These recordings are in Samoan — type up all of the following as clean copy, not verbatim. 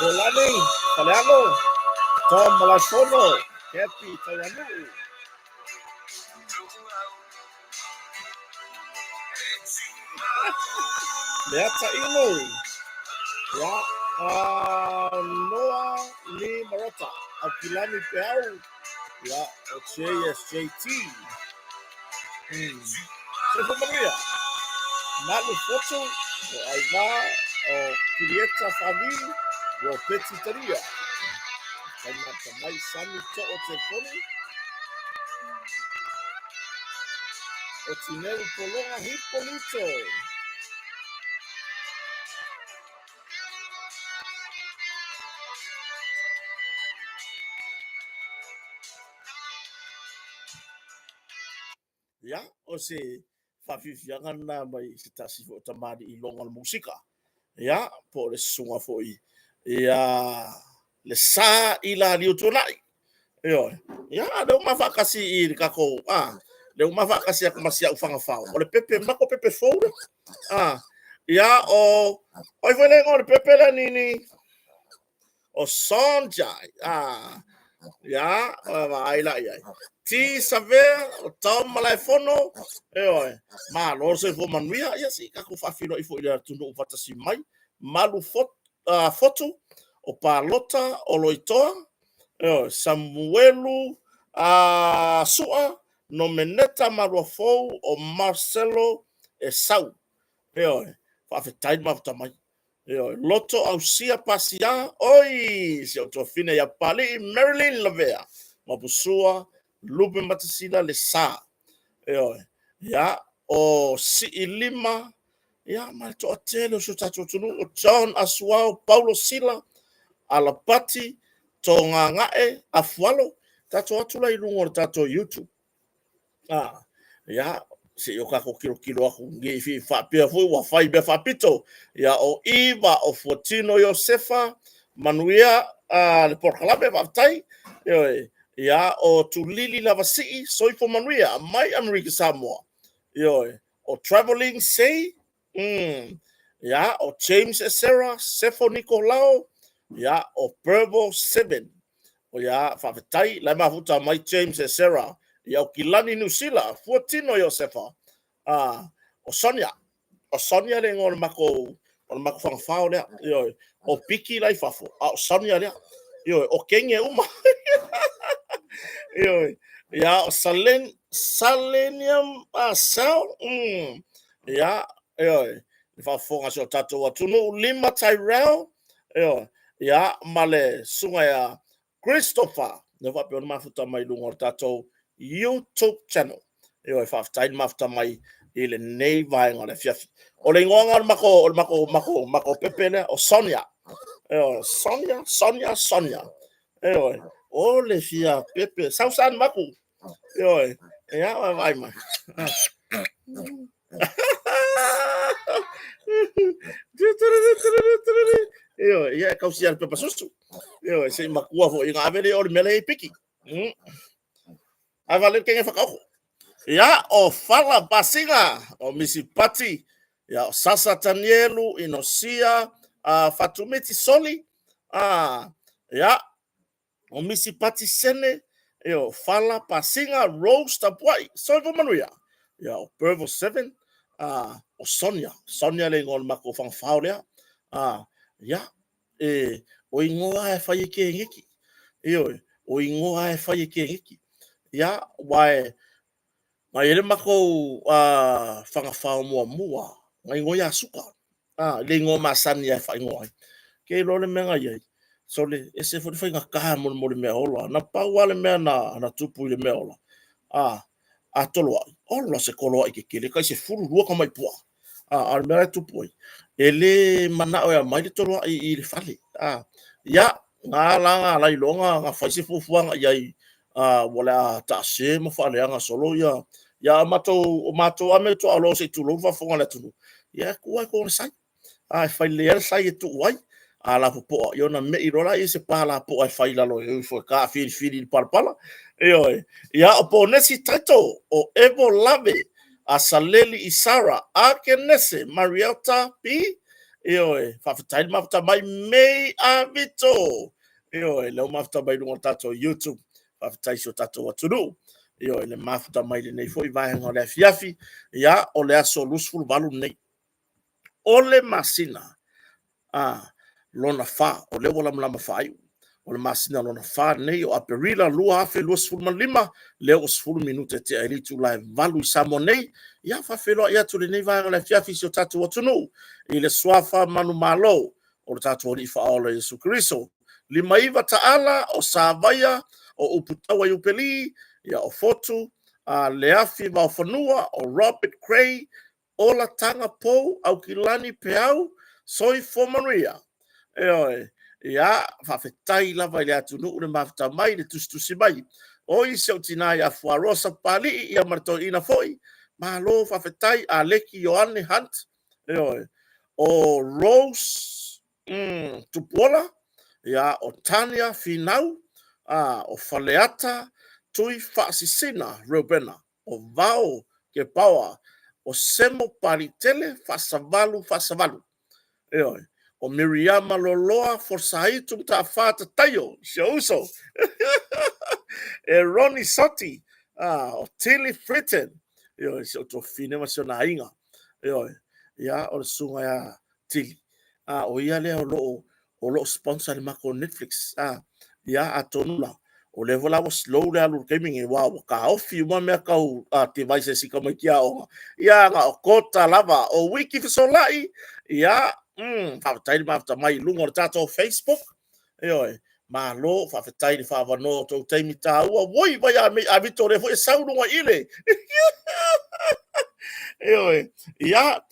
Kolani, Falealo, Tom Malafono, Kathy Tauanu'u. Leata Ilo, ia, Noa Lee Marota, Aukilani Peau, ia, o JSJT. Soifua manuia. Malu Fotu, o Aivā, o Kirieta Whavi, o Peti Taria. Taumata mai Sami To'o Te Koni. O Tineu Pologa Hipolito. Ia, o se faafiafiaga lena mai se tasi foi o tamalii loga o le musika. Ia, po o le susuga foi ia le sa i la liu tuanai. Ioe. Ia, lea ua ma faatasi i le tatou, a, lea ua ma faatasi atu ma si au fagafao. O le pepe, mako pepe fou lea. A, ia, o, o ai foi le igoa o le pepe lea, Nini? O Sonjai. Ah, ia, o vaai la i ai. T Savea, o Tom Malaefono, ioe, malo le soifua manuia. Ia, se i tatou faafeiloai foi i le atunuu faatasi mai. Malu Fotu, o Palota, o Loitoa, ioe, Samuelu Sua, Nomeneta Maluafou, o Marcelo Esau. Ioe, faafetai le mafuta mai. Ioe, Loto Ausia Pasia, oi, si ou tuafine ia Papalii, Marilyn Lavea, Mapusua, Lupe Matasila Le Sa. Ioe, ia, o Siilima, ia, ma le toatele o si o tatou atunuu, o John Asuao, Paulo Sila, Alapati, Togagae, Afualo, tatou atu la i luga o le tatou YouTube. Ah, ia, se i o tatou tilotilo atu ne i faapea foi ua fai mea faapito. Ia, o Iva, o Fuatino Iosefa, manuia le polokalame, faafetai. Ioe, ia, o Tulili Lavasii, soifua manuia, mai Amerika Samoa. Ioe, o Traveling Say, Ia, o James Esera, Sefo Nikolao, ia, o Purple 7. O ia, faafetai, la e mafuta mai James Esera, i Aukilani, Niu Sila, Fuatino Iosefa, o Sonia, o Sonia le igoa o le matou, o le matou fagafao lea, ioe, o Piki la i fafo, a o Sonia lea, ioe, o kenge uma. Ioe, ia, o Salen, Salenium Sal, ia, ioe, le faafofoga a si o tatou atunuu, Lima Tyrell, ioe, ia, ma le susuga ia Christopher, lea faapea ona mafuta mai luga o le tatou YouTube channel. Ioe, faafetai le mafuta mai i lenei vaega o le afiafi. O le igoaga o le mako, o le mako, mako, mako pepe lea, o Sonia. Ioe, Sonia, Sonia, Sonia. Ioe, o le fia pepe, sausan maku. Ioe, ia, vaai mai. Ioe, ia e kausia le pepa susu. Ioe, se i matua foi ina ave lea o le mea lea i piki. Ae vale kenge whakaoko. Ia, o Fala Pasinga, o Misi Pati, ia, o Sasa Tanielu, Inosia, Fatumiti Soli, ia, o Misi Pati Sene, ia, o Fala Pasinga, Rose Tapuai, Soifua Manuia, ia, o Purple 7, o Sonia, Sonia le igoa o le matou fagafao lea, ia, e, o igoa e fai e kegeki, ioe, o igoa e fai e kegeki, ia, wa e, na i le matou fagafao muamua, na igoa ia Suka, le igoa masani e faaigoa ai. Ke iloa le mea na i ai, sole, ese foi le faigata molemole mea ola. Na pau lava le mea na tupu i le mea ola, a toloai, ola se toloai tetele, tai 12 tamai puaa. A o le mea la e tupu ai, e le manao e aumai le toloai i le fale. Ia, na ala na ala ai loa na fai se fuafuaga i ai, ua le a taase ma faaleaga solo ia, ia o matou, o matou lava mea tuaoloa se i tulou le faafofoga a le atunuu, ia e tuu lava i totonu o le sai. E fai lelei lava le sai e tuu ai, a lapopoa, ia ona me'i loa lea i se pa lapoa e fai i lalo e o ifo e taafilifili i le palapala. Ioe. Ia, o Ponesi Taito, o Evo Lave, a Saleli Isara, Akenese Mariota P. Ioe, faafetai le mafuta mai May Avito. Ioe, lea ua mafuta mai luga o le tatou YouTube. Faafetai si o tatou atunuu. Ioe, le mafuta mai lenei foi vaega o le afiafi. Ia, o le aso 28 lenei o le masina lona fa, o lea ua lamalama faaiu. O le masina lona fa nei o Aperila 2025, lea ua 10 minute tea i le itula e 8 i Samoa nei. Ia, faafeiloai atu lenei vaega o le afiafi i si o tatou atunuu i le suafa manumalo o le tatou Alii Faaola Iesu Keriso. 59 taala o Savaia, o Uputaua i Upeli, ia o Fotu, a Leafi Vaofanua, o Robert Cray, Ola Taga Pou, Aukilani Peau, Soifua Manuia. Ioe, ia, faafetai lava i le atunuu le mafuta mai, le tusitusi mai. Oi si ou tinā ia Fuaroa Sapapalii, ia ma le toeaina foi, malo faafetai, Aleki Ioane Hunt, ioe, o Rose Tupuola, ia, o Tania Finau, o Faleata Tui Faasisina Reubena, o Vao Kepaoa, o Semo Palitele Faasavalu Faasavalu, ioe, o Miriama Loloa Forsaitu Mataafa Tataio, si ou uso, e Ronnie Soti, o Tilly Fritton, ioe, si ou tuafafine ma si ona aiga, ioe, ia, o le susuga ia Tilly, o ia lea o lo o sponsor le matou Netflix, ia, atonu la, o lea foi la ua slow le alu i le taimi lenei, aua ua taofi uma mea tau devices i tamaiti aoga, ia, na o kota lava, o Wiki Fesolai, ia, faafetai le mafuta mai i luga o le tatou Facebook, ioe, malo, faafetai le faavanoa o tou taimi taua, oi, vai a mei, a Vito lea foi e sau luga i le, ioe, ia,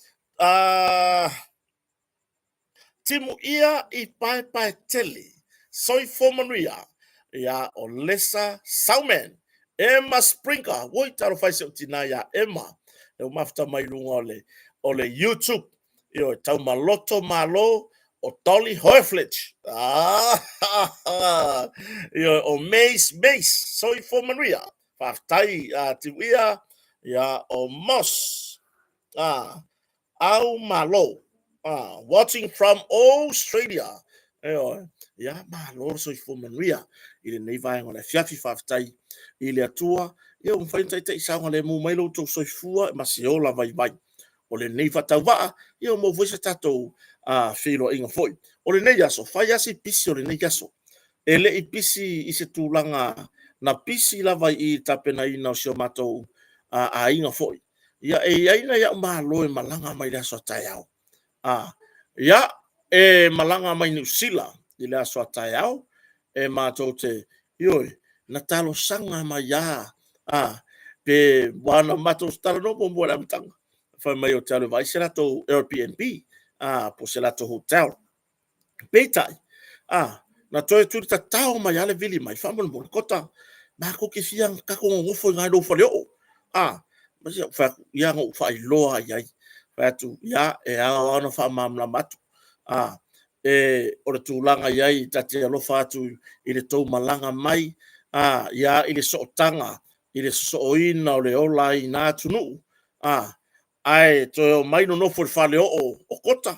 Timuia i Paepaetele, Soifua Manuia, ia o Lesa Sauman, Emma Springer, oi talofa e si ou tinā iā Emma, lea ua mafuta mai luga o le, o le YouTube, ioe, Taumaloto Malo, o Dolly Hoeflich, ioe, o Mace Mace, Soifua Manuia, faafetai Timuia, ia o Moss, Au Malo. Watching from Australia. Ioe. Ia, malo le soifua manuia i lenei vaega o le afiafi. Faafetai i le Atua. Ia, ua mafai ona taitai saogalemu mai lo outou soifua ma se ola vaivai o lenei faatauvaa. Ia, ua maua foi se tatou feiloaiga foi. O lenei aso, fai lava si pisi o lenei aso. E le i pisi i se tulaga na pisi lava i le tapenaina o si o matou aiga foi. Ia, e i ai nai au malo e malaga mai le aso a taeao. Ia, e malaga mai Niu Sila i le aso a taeao, e matou te, ioe, na talosaga mai lava, pe ua na matou talanoa muamua i le amataga, fai mai ou te alu e vaai se latou Airbnb, po o se latou hotel. Peitai, na toe tulitatao mai lava le vili mai, faamolemole, Kota, matou te fia tatou nonofo i ina i lou faleoo. Ou fai atu, ia na ou faailoa lava i ai. Fai atu, ia, e ao lava ona faamalamalama atu. O le tulaga e i ai, ta te alofa atu i le tou malaga mai i le sootaga, i le sosooina o le ola ai i na atunuu, ae toe omai nonofo i le faleoo o Kota.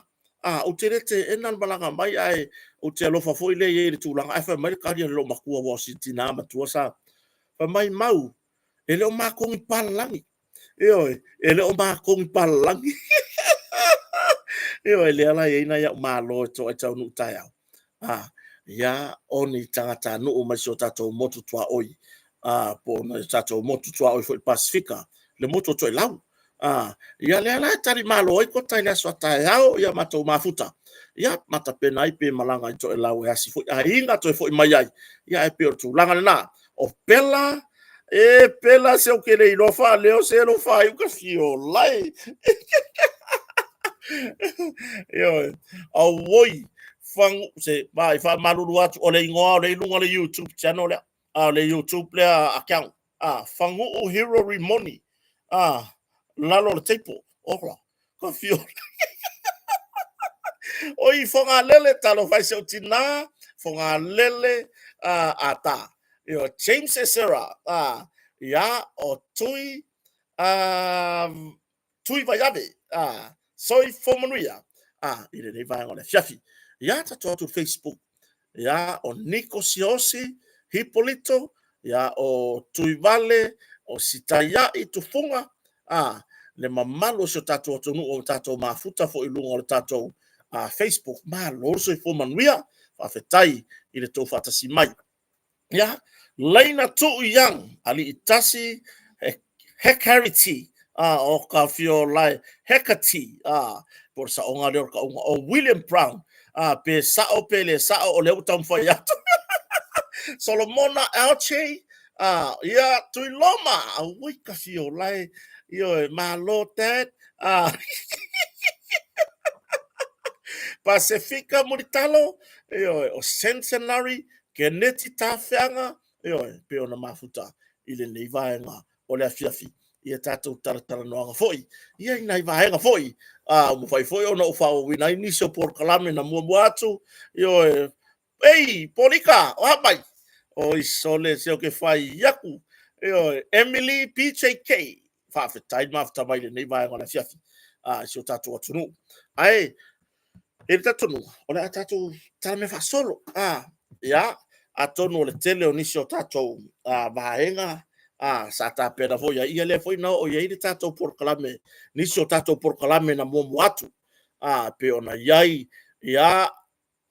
Ou te le teena le malaga mai, ae ou te alofa foi lea i ai i le tulaga. Ae fai mai le tali a le loomatua, aua o si tina matua sa… Fai mai, Mau, e le o matou ni papalagi. Ioe, e le o matou ni papalagi. Ioe, lea la e i ai nai a'u malo e to'a i taunuu taeao, ia, o ni tagatanuu mai si o tatou motu tuaoi, po o le tatou motu tuaoi foi i le Pasefika, le motu o Toelau. Ia lea la e talimalo ai Kota i le aso a taeao, ia matou mafuta, ia ma tapena ai pe malaga i Toelau e asi foi aiga toe foi mai ai. Ae pei o le tulaga lena. O Pela, e Pela se ou te le iloa faaleo se lou faaiu ta fiola e. Ioe. Auoi, fagu, se, vai, faamalulu atu, o le igoa o lea e i luga o le YouTube channel lea, a o le YouTube lea account, a, Fagu'u Hero Rimoni, a, lalo o le table, ola, ka fiola. Oi, Fogalele, talofa e si ou tinā, Fogalele, a, ata. Ioe, James Esera, a, ia, o Tui, a, Tui Vaiave, a, soifua manuia, a, i lenei vaega o le afiafi. Ia, tatou atu i Facebook, ia, o Niko Siaosi, Hipolito, ia, o Tuivale, o Sitaiai Tufuga, a, le mamalu o si o tatou atunuu o tatou mafuta foi i luga o le tatou Facebook. Malo le soifua manuia, faafetai i le tou faatasi mai. Ia, Laina Tuu Young, Alii Tasi, Hekariti, o ka fiolae, Hekati, po o le saoga lea o le tauga, o William Brown, pe sao pe le sao, o lea ua taumafai atu. Solomona Alche, ia, Tuiloma, auoi ka fiolae, ioe, malo Dad, Pasefika Mulitalo, ioe, o Centenary, Keneti Tafeaga, ioe, pei ona mafuta i lenei vaega o le afiafi i a tatou talatalanoaga foi, ia i nai vaega foi, ua mafai foi ona ou faaauauina ai nisi o polokalame na muamua atu, ioe, ei, Polika, o a mai? Oi sole, se o ke fai aku, ioe, Emily PJK, faafetai mafuta mai lenei vaega o le afiafi, i si o tatou atunuu. Ae, E i ai le talitonuga, o le a tatou talamea faasolo. Ia, atonu o le tele o nisi o tatou vaega sa tapena foi i ai, ia lea foi na oo i ai le tatou polokalame, nisi o tatou polokalame na muamua atu, pei ona i ai, ia,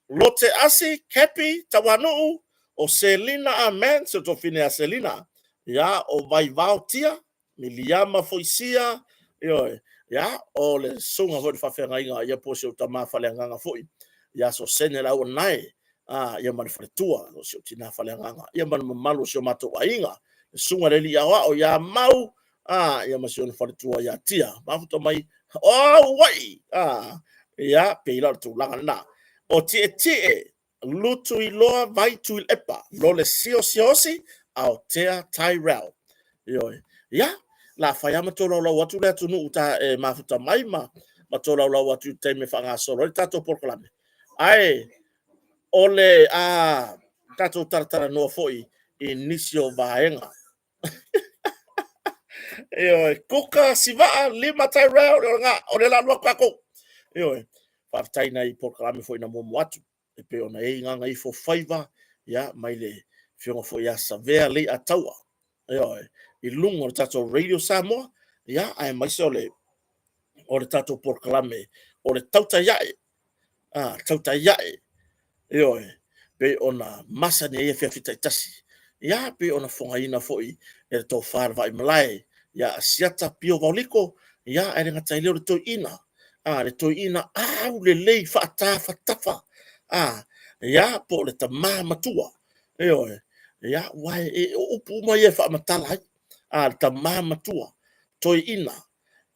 Lote Asi, Cappy, Tauanuu, o Selina Amen, si ou tuafafine ia Selina, ia, o Vaivao Tia, Miliama Foisia, ioe, ia, o le susuga foi i le faafeagaiga, ia po o si ou tama faaleagaga foi, ia Sosene Lauanae, ia ma le faletua, o si ou tina faaleagaga, ia ma le mamalu o si o matou aiga, le susuga i le alii aoao ia Mau, ia ma si ona faletua ia Tia, mafuta mai, auai, ia, pei la o le tulaga lena. O Tietie, Lutuiloa Vai Tuilepa, Lolesio Siaosi, Aotea Tyrell. Ioe. Ia, la fai lava ma tolaulau atu le atunuu ta e mafuta mai ma tolaulau atu i le taimi e faagasolo ai le tatou polokalame. Ae o le a tatou talatalanoa foi i nisi o vaega. Ioe, Kuka Sivaa, Lima Tyrell, o lea la alu atu tatou. Ioe. Faafetai nai polokalame foi na muamua atu e pei ona i ai Gagaifo Faiva, ia, mai le afioga foi ia Savea Leiataua, ioe, i luga o le tatou Radio Samoa, ia, aemaise o le tatou polokalame o le Tautai Ae, Tautai Ae, ioe, pei ona masani ai afiafi taitasi, ia, pei ona fofogaina foi e le tofa a le Vaimalae ia Asiata Pio Vaoliko, ia, ae le gata i lea o le toeaina, le toeaina aulelei faatafatafa, ia, po o le tama matua, ioe, ia, aua o upu uma ia e faamatala ai, le tama matua, toeaina,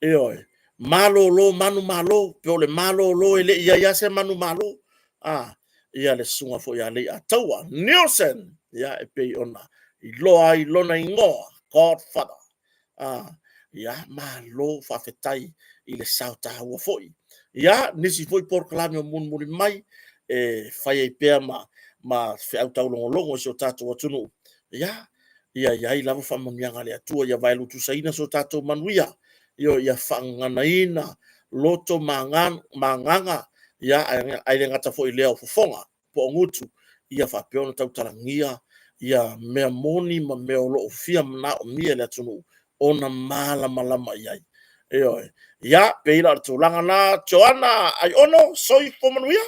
ioe, malolo manumalo, po o le malolo e le i i ai lava se manumalo, ia le susuga foi ia Leiataua Nielsen, ia, e pei ona iloa ai lona igoa, Godfather. Ia, malo faafetai i le sao taua foi. Ia, nisi foi polokalame o mulimuli mai e fai ai pea ma feau taulogologo i si o tatou atunuu, ia, ia i ai lava faamanuiaga a le Atua, ia vaelutusaina so tatou manuia, ioe, ia faagaganaina loto ma agaga, ae le gata foi i lea o fofoga po o gutu, ia faapea ona tautalagia mea moni ma mea o lo o fia manaomia e le atunuu ona malamalama i ai. Ioe. Ia, pei la o le tulaga lena, Joanna Aiono, soifua manuia.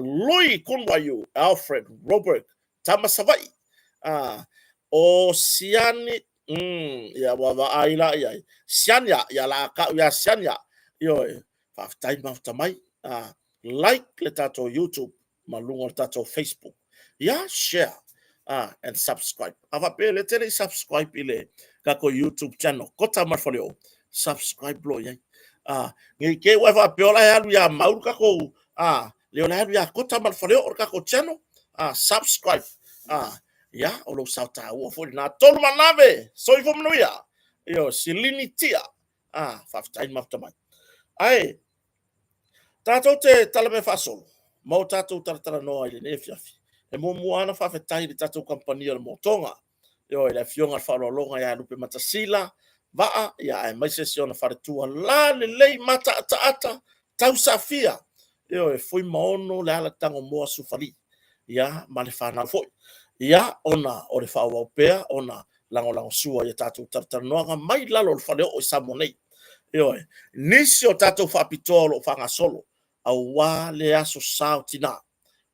Lui Kunwaiu, Alfred Robert Tama Savaii, o Siani, ia ua vaai la i ai, Siania, ia la tau ia Siania, ioe, faafetai mafuta mai. Like le tatou YouTube ma luga o le tatou Facebook. Ia, share and subscribe. A faapea le tele i subscribe i le tatou YouTube channel, Kota ma le Faleoo, subscribe lo i ai. Nei te ua e faapea o la e alu ia Mau le tatou, le o la e alu ia Kota ma le Faleoo le tatou channel, subscribe. Ia, o lou sao taua foi lena. Tolu Manave, soifua manuia. Io, Silini Tia, faafetai mafuta mai. Ae, tatou te talamea faasolo, ma o tatou talatalanoa i lenei afiafi. E muamua lava ona faafetai i le tatou kamupani o le Motoga, ioe, le afioga i le Faaaloaloga ia Lupematasila Vaa, ia aemaise si ona faletua la lelei mataataata tausaafia, ioe, Fuimaono Leala Tagomoa Sufali, ia, ma le fanau foi. Ia, ona o le faaauau pea ona lagolagosua i a tatou talatalanoaga mai lalo o le faleoo i Samoa nei. Ioe, nisi o tatou faapitoa o lo o faagasolo aua le aso sa o tina.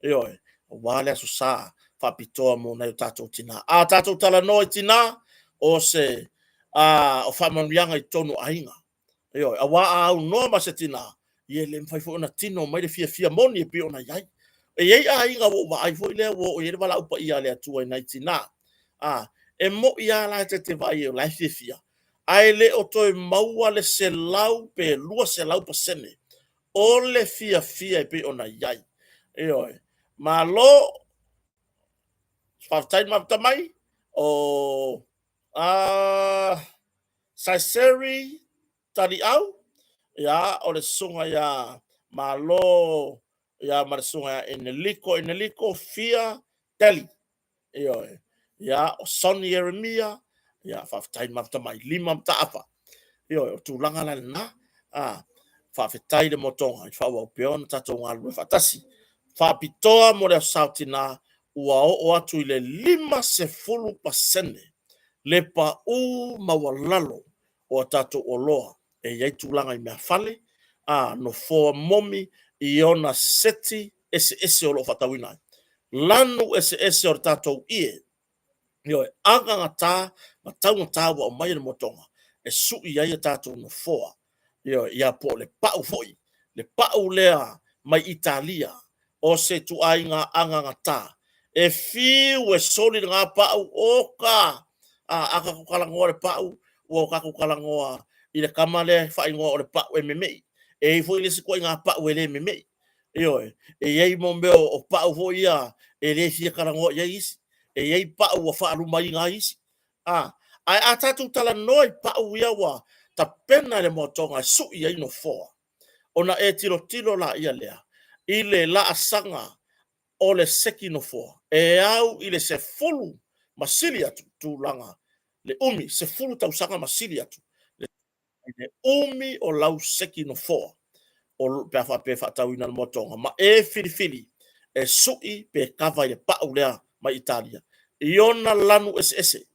Ioe, aua le aso sa faapitoa mo nai o tatou tina. A tatou talanoa i tina, o se o faamanuiaga i totonu o aiga. Ioe, aua a aunoa ma se tina, ia e le mafai foi ona tino mai le fiafia moni e pei ona i ai. E i ai aiga ua ou vaai foi lea ua oo i ai le valaau paia a le Atua i nai tina. E moi lava la ta te vaai o la e fiafia, ae le o toe maua le 100 pe 200% o le fiafia e pei ona i ai. Ioe. Malo, faafetai mafuta mai o Saiseri Taliau, ia, o le susuga ia Malo, ia, ma le susuga ia Eneliko, Eneliko Fia Teli. Ioe. Ia, o Sonny Ieremia, ia, faafetai mafuta mai, lima mataafa. Ioe, o tulaga la lena. Faafetai le motoga i faaauau pea ona tatou galulue faatasi. Faapitoa mo le Aso Sa o Tina, ua oo atu i le 50% le pau maualalo o a tatou oloa e i ai tulaga i meafale, nofoa momi i ona seti eseese o lo o faatauina ai. Lanu eseese o le tatou ie, ioe, agagata ma taugata ua aumai e le motoga e sui ai a tatou nofoa. Ioe, ia po o le pau foi, le pau lea mai Italia, o se ituaiga agagata. E fiu e soli lena pau, oka! A tatou talanoa i le pau, ua tatou talanoa i le tama lea e faaigoa o le pau e memei. E i ai foi le isi ituaiga pau e le memei. Ioe, e i ai mo mea o pau foi ia e le fia talanoa i ai isi. E i ai pau ua faalumaina ai isi. Ae a tatou talanoa i pau ia ua tapena e le moatoga e sui ai nofoa, ona e tilotilo laia lea i le laasaga o le seki nofoa e au i le 10 ma sili atu tulaga le umi, 10 tausaga ma sili atu le umi o lau seki nofoa. O, pe a faapea e faatauina le Moa Tonga, ma e filifili e sui pe kava i le pau lea mai Italia i ona lanu eseese.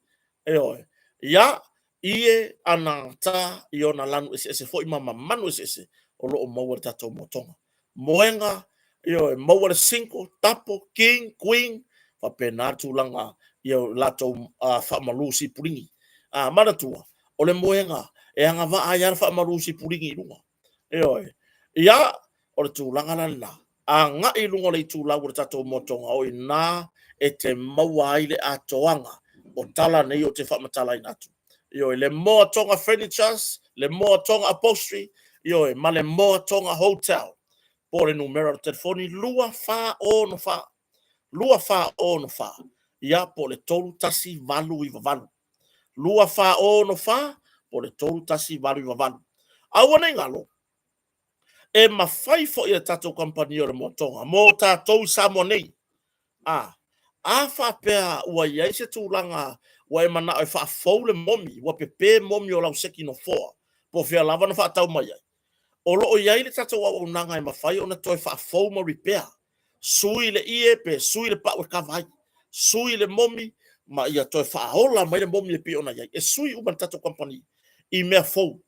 Ioe. Ia, ie anagata i ona lanu eseese foi ma mamanu eseese o lo o maua i le tatou Moa Tonga. Moega, ioe, maua le single, double, king, queen, faapena le tulaga i o latou faamalu sipuligi. A manatua, o le moega e agavaa ai lava le faamalu sipuligi i luga. Ioe. Ia, o le tulaga la lena, agai i luga o le itulau o le tatou Moa Tonga, o i ina e te maua ai le atoaga o tala nei ou te faamatalaina atu. Ioe, le Moa Tonga Furnitures, le Moa Tonga Upholstery, ioe, ma le Moa Tonga Hotel. Po o le numera o le telefoni 2464, 2464, ia po o le 3198, 2464 po o le 3198. Aua ne i galo, e mafai foi e le tatou kamupani o le Moa Tonga mo tatou i Samoa nei. A, a faapea ua i ai se tulaga ua e manao e faafou le momi, ua pepe momi o lau seki nofoa, po o fea lava na faatau mai ai, o lo o i ai le tatou auaunaga e mafai ona toe faafou ma repair, sui le ie pe sui le pau e kava ai, sui le momi ma ia toe faaola mai le momi e pei ona i ai. E sui uma e le tatou kamupani i mea fou.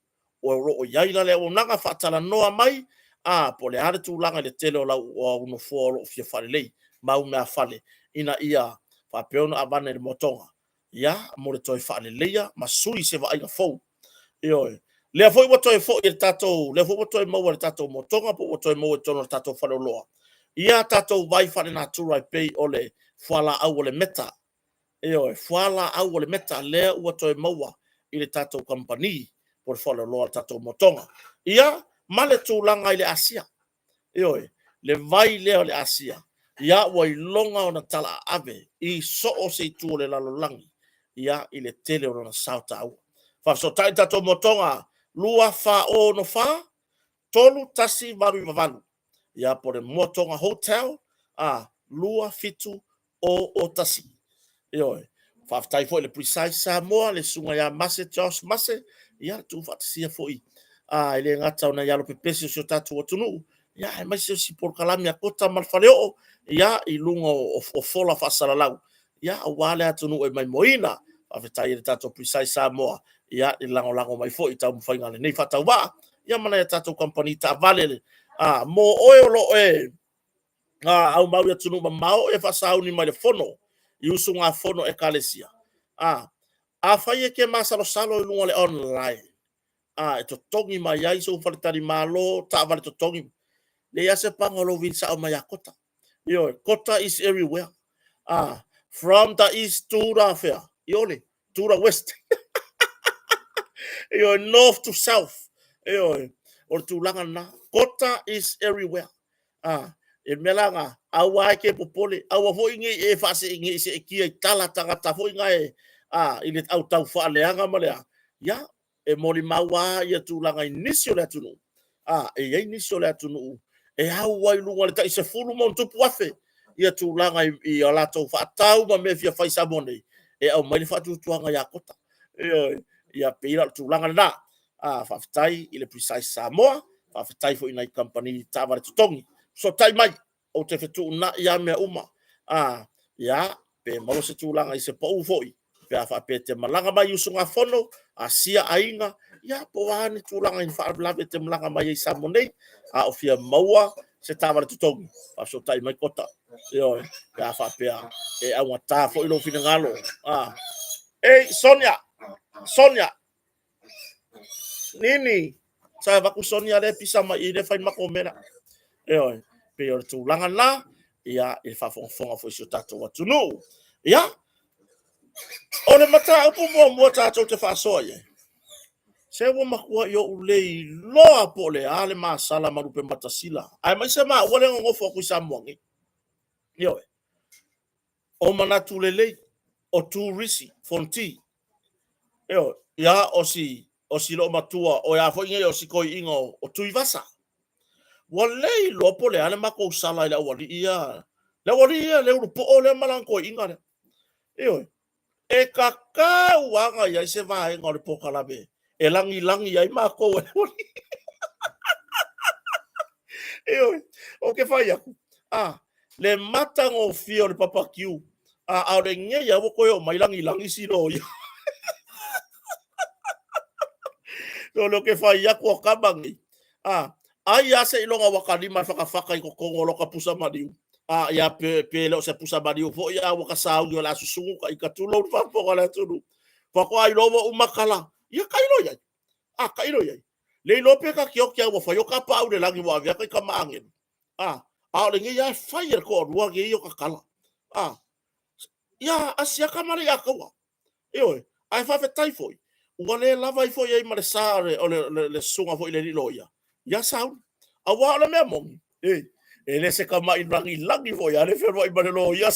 O lo o i ai la le auaunaga faatalanoa mai, a po o le a le tulaga i le tele o lau au nofoa o lo o fia faalelei ma au meafale ina ia faapea ona avane i le Moa Tonga, ia, mo le toe faaleleia ma sui se vaaiga fou. Ioe. Lea foi ua toe foi e le tatou, lea foi ua toe maua e le tatou Moa Tonga po ua toe maua i totonu o le tatou faleoloa ia tatou vai faalenatura e pei o le fualaau o le meta. Ioe, fualaau o le meta lea ua toe maua i le tatou kamupani po o le faleoloa o le tatou Moa Tonga. Ia, ma le tulaga i le Asia. Ioe, le vai lea o le Asia, ia ua iloga ona talaaave i so o se itu o le lalolagi, ia, i le tele o lona sao taua. Faafesootai le tatou Moa Tonga 2464 3188, ia po o le Moa Tonga Hotel, a 2701. Ioe. Faafetai foi i le Precise Samoa, le susuga ia Mase Josh Mase, ia tuufaatasia foi e le gata o nai alo pepesi o si o tatou atunuu, ia aemaise o si polokalame a Kota ma le Faleoo, ia i luga o fola faasalalau, ia aua le atunuu e maimoaina. Faafetai i le tatou Precise Samoa, ia i le lagolago mai foi i taumafaiga a lenei faatauvaa, ia ma nai a tatou kamupani taavale, mo oe o lo o e aumau i atunuu mamao e faasauni mai le fono i usugafono Ekalesia. Afai e te masalosalo i luga o le online, e totogi mai ai sou faletalimalo, taavale totogi, leai lava se paga o lou vili sao mai ia Kota. Ioe, Kota is everywhere. From the east to the fea, Iole, to the west. Ioe, north to south. Ioe, o le tulaga lena. Kota is everywhere. E mea la na, aua e te popole, aua foi nei e faasee, nei seetia i tala tagata foi na e, i le au tau faaleaga ma le a, ia, e molimau lava ia tulaga i nisi o le atunuu, e i ai nisi o le atunuu e au ai i luga o le tai 10 ma ona tupu afe ia tulaga i a latou faatau ma mea e fia fai i Samoa nei, e aumai le faatuatuaga ia Kota. Ioe, ia pei la o le tulaga lena. Faafetai i le Precise Samoa, faafetai foi i nai kamupani taavale totogi. Fesootai mai, ou te fetuunai lava mea uma. Ia, pe maua se tulaga i se pau foi, pe a faapea e te malaga mai i usugafono, Asia aiga, ia po o a ni tulaga i ni faalavelave e te malaga mai ai i Samoa nei, a o fia maua se taavale totogi, faafesootai mai Kota. Ioe, pe a faapea e augata foi lou finagalo. Ei, Sonia, Sonia, Nini, sa avatu Sonia lea pisa mai i le fai mako mea. Ioe, pei o le tulaga lena, ia, i le faafogafoga foi i si o tatou atunuu. Ia, o le mataupu muamua tatou te faasoa i ai, se ua matuai ou le iloa po o le a le masala ma lupe matasila, aemaise maua lea nonofo atu i Samoa nei. Ioe, o manatu lelei, o turisi, Fonoti. Ioe, ia, o si loomatua, o ea foi nei o si toeaina o Tuivasa. Ua le iloa po o le a le matou sala i le aualii ia, le aualii ia le ulupoo lea ma lana toeaina lea. Ioe, e tatau lava ona i ai se vaega o le polokalame e lagilagi ai matou e le aualii. Ou te fai aku, a, le matagofie o le papakiu, a, a o le ngei a ua toe oo mai lagilagi si loia. O le ke fai aku o kama nei. A, ai a se iloga ua kalima le fakafaka i totonu o loka pusa maliu. A, ia pe, pe le o se pusa maliu foi a ua ka sauni o le a susugu ka ika tulou le faafofoga a le atunuu. Faatoa iloa ua uma kala. Ia tailo i ai. A, tailo i ai. Le iloa pe ta te oti a ua fai o ta paau i le lagi ua avea ta ita ma agelu. A, a o lenei lava e fai e le toalua nei o tatala. A, ia asiata ma le iataua. Ioe, ae faafetai foi, ua le lava ifo i ai ma le sa o le, o le, le, le susuga foi i le alii loia, ia Sauni. Aua o le mea moni, e, e le se tama'i lagilagi foi a le feoai ma le loia.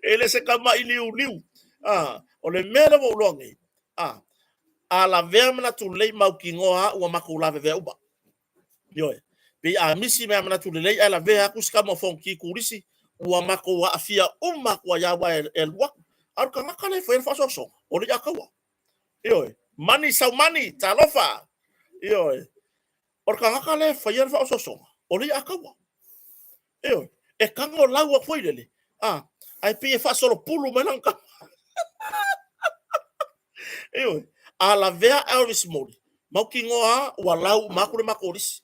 E le se tama'i liuliu. A, o le mea lea ua ou iloa nei, a, a lavea manatu lelei mautinoa a ua matou lavevea uma. Ioe. Pei a misi mea manatu lelei ae lavea atu si tama o Fonoti turisi, ua matou aafia uma atu ai lava e, e alu atu. A o le tagata lea e faia le faasoasoga, o le iataua. Ioe. Mani saumani, talofa. Ioe. O le tagata lea e faia le faaososoga, o le iataua. Ioe. E tago lau atu foi lele, a, ae pei e faasolopulu mai lana tama. Ioe. A lavea Elvis Moli, mautinoa ua lau uma atu le matou lisi.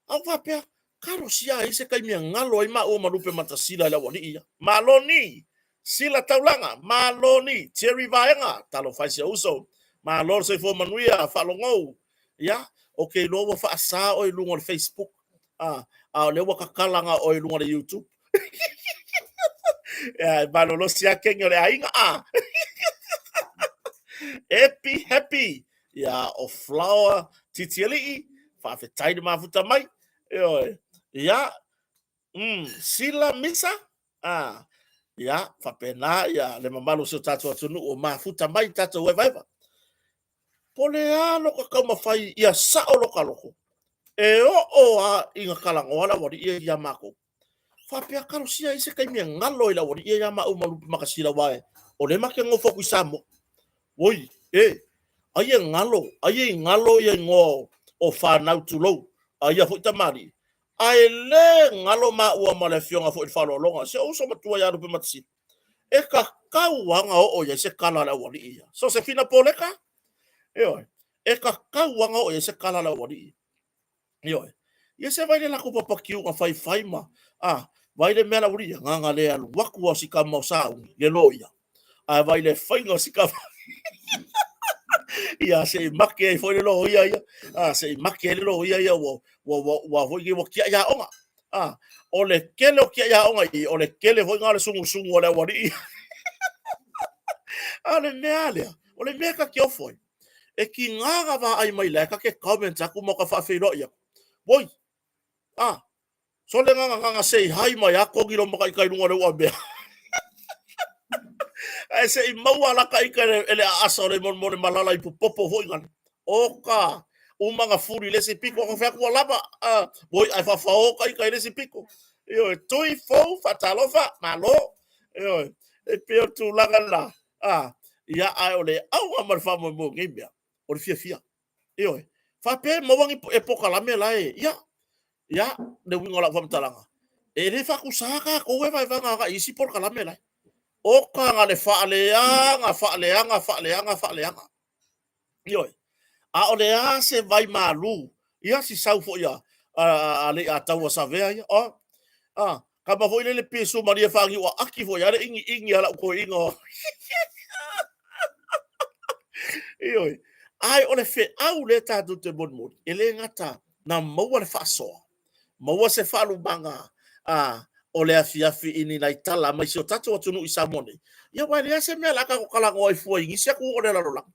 A ou faapea, talosia ai se taimi e galo ai maua ma Lupe Matasila i le aualii ia. Malo ni! Sila Taulaga, malo ni! Jerry Vaega, talofa e si ou uso. Malo le soifua manuia, faalogou. Ia, ou te iloa ua faasa oe i luga o le Facebook, a, a o lea ua tatala na o oe i luga o le YouTube. Ia, e malolosi lava kenge o le aiga, a. Happy, happy. Ia, o Flower Titialii, faafetai le mafuta mai. Ioe. Ia, Sila Misa, a, ia, faapena ia le mamalu o si o tatou atunuu o mafuta mai tatou evaeva. Po le a loka taumafai ia sao loka loko, e oo a ina talanoa le aualii ia ia matou. Faapea talosia ai se taimi e galo ai le aualii ia ia maua ma Lupe Makasila aua o lea ma te nofo atu i Samoa. Oi, e, ai e galo, ai e galo ia igoa o fanau tulou, a ia foi tamalii. Ae le galo maua ma le afioga foi i le faaaloaloga, si ou uso matua ia Lupematasila, e tatau lava ona oo i ai se tala a le aualii ia. Sosefina Poleka, ioe, e tatau lava ona oo i ai se tala a le aualii ia. Ioe. Ia se vaai le latou papakiu na faifai ma, a, vaai le mea la ua ia, gaga le alu atu lava o si tama o Sauni, le loia. Ae vaai le faiga o si tama. Ia, se i make ai foi le loia ia. A, se i make ai le loia ia, ua, ua, ua, ua foi nei ua tiai aoga. A, o le tele o tiai aoga i, o le tele foi na o le sugusugu o le aualii. A o le mea lea, o le mea ta te ofo ai, e tiga na vaai mai la e ta te comment atu ma ka faafeiloai atu. Woi, a, sole gaga gaga say hi mai a kogi lo maka ika i lunga o le uamea. Ae se i maua la ka ika e le aasa o le molemole malala i popopo foi ngale. O ka uma nga fuli le isi piko, ka whea kua lava, woi, ai whawhao ka ika i le isi piko. Ioe, tui, fou, whaatalofa, malo. Ioe, e pei o tulaga la. A, ia, ae o le auga ma le faamoemoe o nei mea, o le fiafia. Ioe, faapea e maua ni e polokalame la e, ia, ia, le uiga o lau faamatalaga, e le faatusa tatou e vaevaega agai i isi polokalame la e. O ka le faaleaga, faaleaga, faaleaga, faaleaga. Ioe. A o le a se vai malu, ia si sau foi a, a, a, a le Ataua Savea ia. O, a, kama foi lele pie sumalie fagiu a aki foi a le ingi ingi a lau toeaina o. Ioe. Ae o le feau lea tatou te molimoli, e le gata na maua le faasoa, maua se faalumaga a, o le afiafi i ni nai tala mai si o tatou atunuu i Samoa nei. Ia aua e leai se mea o le a tatou talanoa ai fua i nisi atunuu o le lalolagi.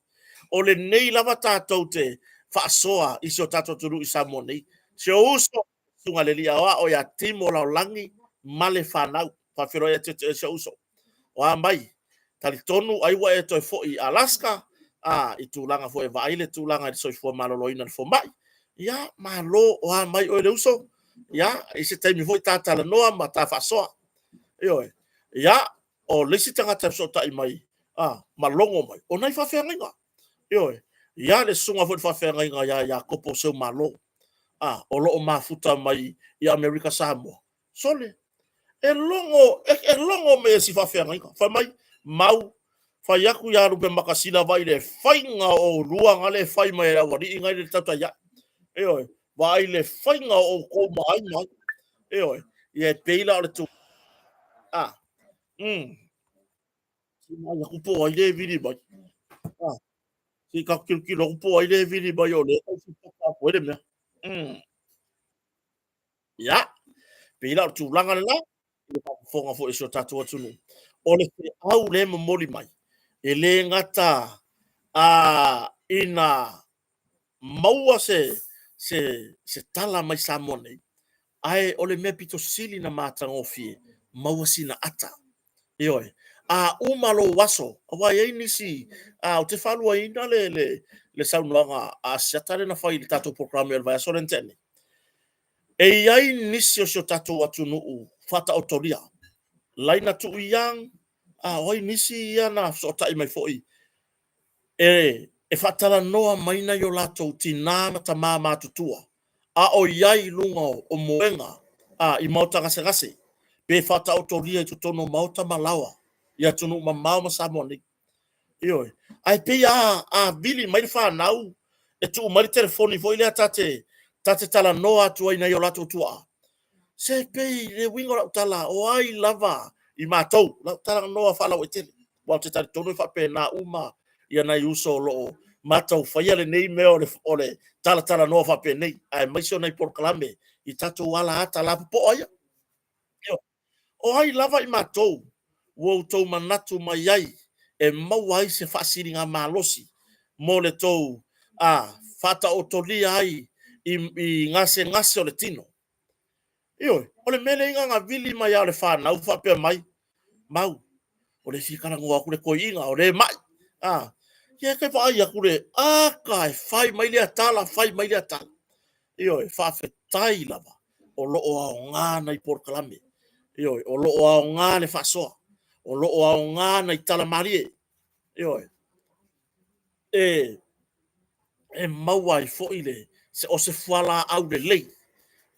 O lenei lava tatou te faasoa i si o tatou atunuu i Samoa nei. Si ou uso, susuga i le Alii Aoao ia Timo Laolagi ma le fanau. Faafeiloai atu ia te oe si ou uso. O a mai, talitonu ai ua e toe foi i Alaska, a, i tulaga foi e vaai le tulaga i le soifua maloloina i le fomai. Ia, malo, o a mai oe le uso. Ia, i se taimi foi ta talanoa ma ta faasoa. Ioe. Ia, o le isi tagata e fesootai mai, a, ma logo mai, o nai faafeagaiga. Ioe. Ia, le susuga foi i le faafeagaiga ia Iakopo Seumalo. a, o lo o mafuta mai i Amerika Samoa. Sole, e logo, e, e logo me si faafeagaiga. Fai mai, mau, fai aku ia Lupe Makasina vaai le faiga o oulua nga le fai mai e le aualii nga i le tautai ae. Ioe, vaai le faiga o outou ma ai ma ai. Ioe, ia e pei la o le tu. Ah, Si mai aku po ai le vili mai. Ah, si ka kilokilo aku po ai le vili mai o le tau si paka aku ai le mea. Ia, pei la o le tulaga lena, i le faafofoga foi a si o tatou atunuu. O le feau lea e momoli mai, e le gata a ina maua se, se, se tala mai Samoa nei, ae o le mea pito sili na matagofie, maua sina ata. Ioe. A uma lou aso, aua e i ai nisi, a, ou te faaluaina le, le, le saunoaga a Asiata lea na fai i le tatou polokalame o le vaiaso lea na tea nei. E i ai nisi o si o tatou atunuu faataotolia, Laina Tuuiang, a o ai nisi ia na fesootai mai foi e, e faatalanoa mai nai o latou tinā ma tamā matutua, a o i ai i luga o moega a, i maota gasegase, pe faataotolia i totonu o maota ma laoa i atunuu mamao ma Samoa nei. Ioe. Ae pei a, a vili mai le fanau e tuu mai le telefoni foi lea ta te, ta te talanoa atu ai i nai o latou tuaa. Se pei le uiga o lau tala, o ai lava i matou, lau talanoa faalauaitele, aua ou te talitonu e faapena uma ia nai uso o lo o mataufaia lenei mea o le, o le talatalanoa faapenei, aemaise o nai polokalame i tatou ala ata lapopoa ia. O ai lava i matou ua outou manatu mai ai e maua ai se faasiligamalosi mo le tou a faataotolia ai i, i gasegase o le tino. Ioe, o le mea lea na vili mai lava o le fanau faapea mai, Mau, o le fia talanoa atu le toeaina, o le mai. A, ia te vaai atu le, aka e fai mai lea tala, fai mai lea tala. Ioe, faafetai lava o lo o aoga nai polokalame. Ioe, o lo o aoga le faasoa. O lo o aoga nai tala malie. Ioe. E, e maua ai foi le, se, o se fualaau lelei.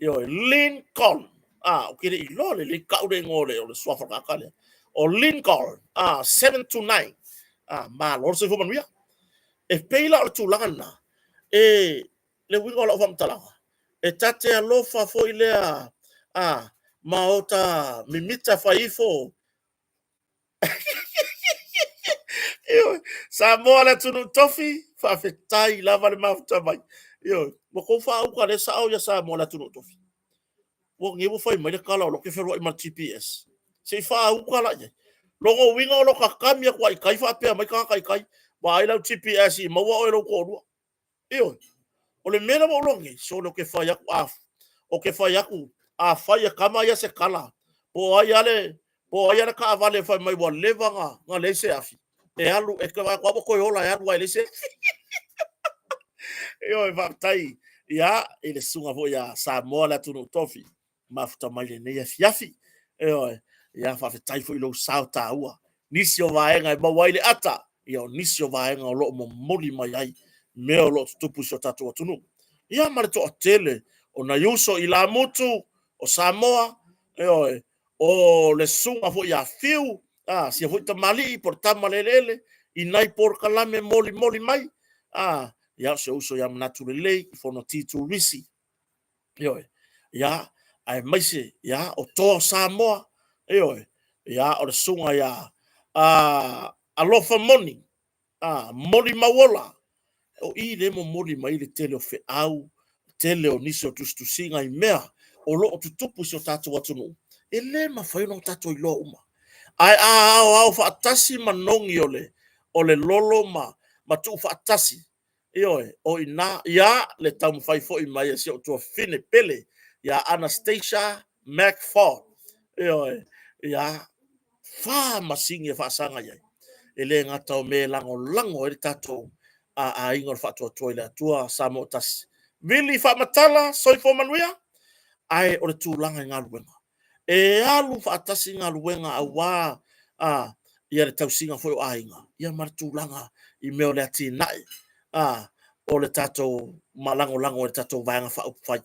Ioe, Lincoln. Ah, ou te le i iloa lelei tau le igoa o le, o le suafa o le tagata lea. O Lincoln, ah, 729. Ah, malo le soifua manuia. E pei la o le tulaga lena, e, le uiga o lau faamatalaga, e ta te alofa foi lea, ah, ma o ta mimita fai ifo. Ioe, Samoa le atunuu tofi, faafetai lava le mafuta mai. Ioe, ua tou faauta le sao ia Samoa le atunuu tofi. Ua nei ua fai mai le tala o lo te feloai ma le GPS. Se i faauta la i ai. Lona uiga o lo tatami atu i tai faapea mai tagata i tai, vaai lau GPS i maua oe lou toalua. Ioe. O le mea lea ua ou iloa nei, sole ou te fai atu, a, ou te fai atu, a fai e tama ia se tala, po o ai lava le, po o ai lava le taavale e fai mai ua leva na, na leai se afi, e alu, e te vaai atu lava ua toe ola e alu lava e leai se afi. Ioe, faafetai, ia, i le susuga foi ia Samoa le atunuu tofi. mafuta mai lenei afiafi. Ioe, ia faafetai foi i lou sao taua. Nisi o vaega e maua ai le ata, ia o nisi o vaega o lo o momoli mai ai mea o lo o tutupu i si o tatou atunuu. Ia ma le toatele o nai uso i Lamutu, o Samoa, ioe, o le susuga foi ia Fiu, a, sia foi tamalii po o le tama o le eleele, i nai polokalame molimoli mai, a, ia o si ou uso ia Manatu Lelei, Fonoti Turisi, Ioe. Ia, aemaise, ia, o Toa o Samoa, ioe, ia, o le susuga ia a, Alofa Moni, a, Moli Mauola, o i le momoli mai le tele o feau, tele o nisi o tusitusiga i mea o lo o tutupu i si o tatou atunuu, e le mafai ona tatou iloa uma. Ae a aoao faatasi manogi o le, o le lolo ma, ma tuu faatasi, Ioe, o i ina, ia, le taumafai foi mai a si ou tuafafine pele, ia Anastasia McFall. Ioe, ia, fa masini e faasaga i ai. E le gata o mea e lagolago ai le tatou aiga o le Faatuatua i le Atua Samoa ua tasi. Vili faamatala, soifua manuia, ae o le tulaga i galuega. E alu faatasi galuega aua a, ia le tausiga foi o aiga, ia ma le tulaga i mea o le atinae a, o le tatou malagolago i le tatou Vaega Faaupufai.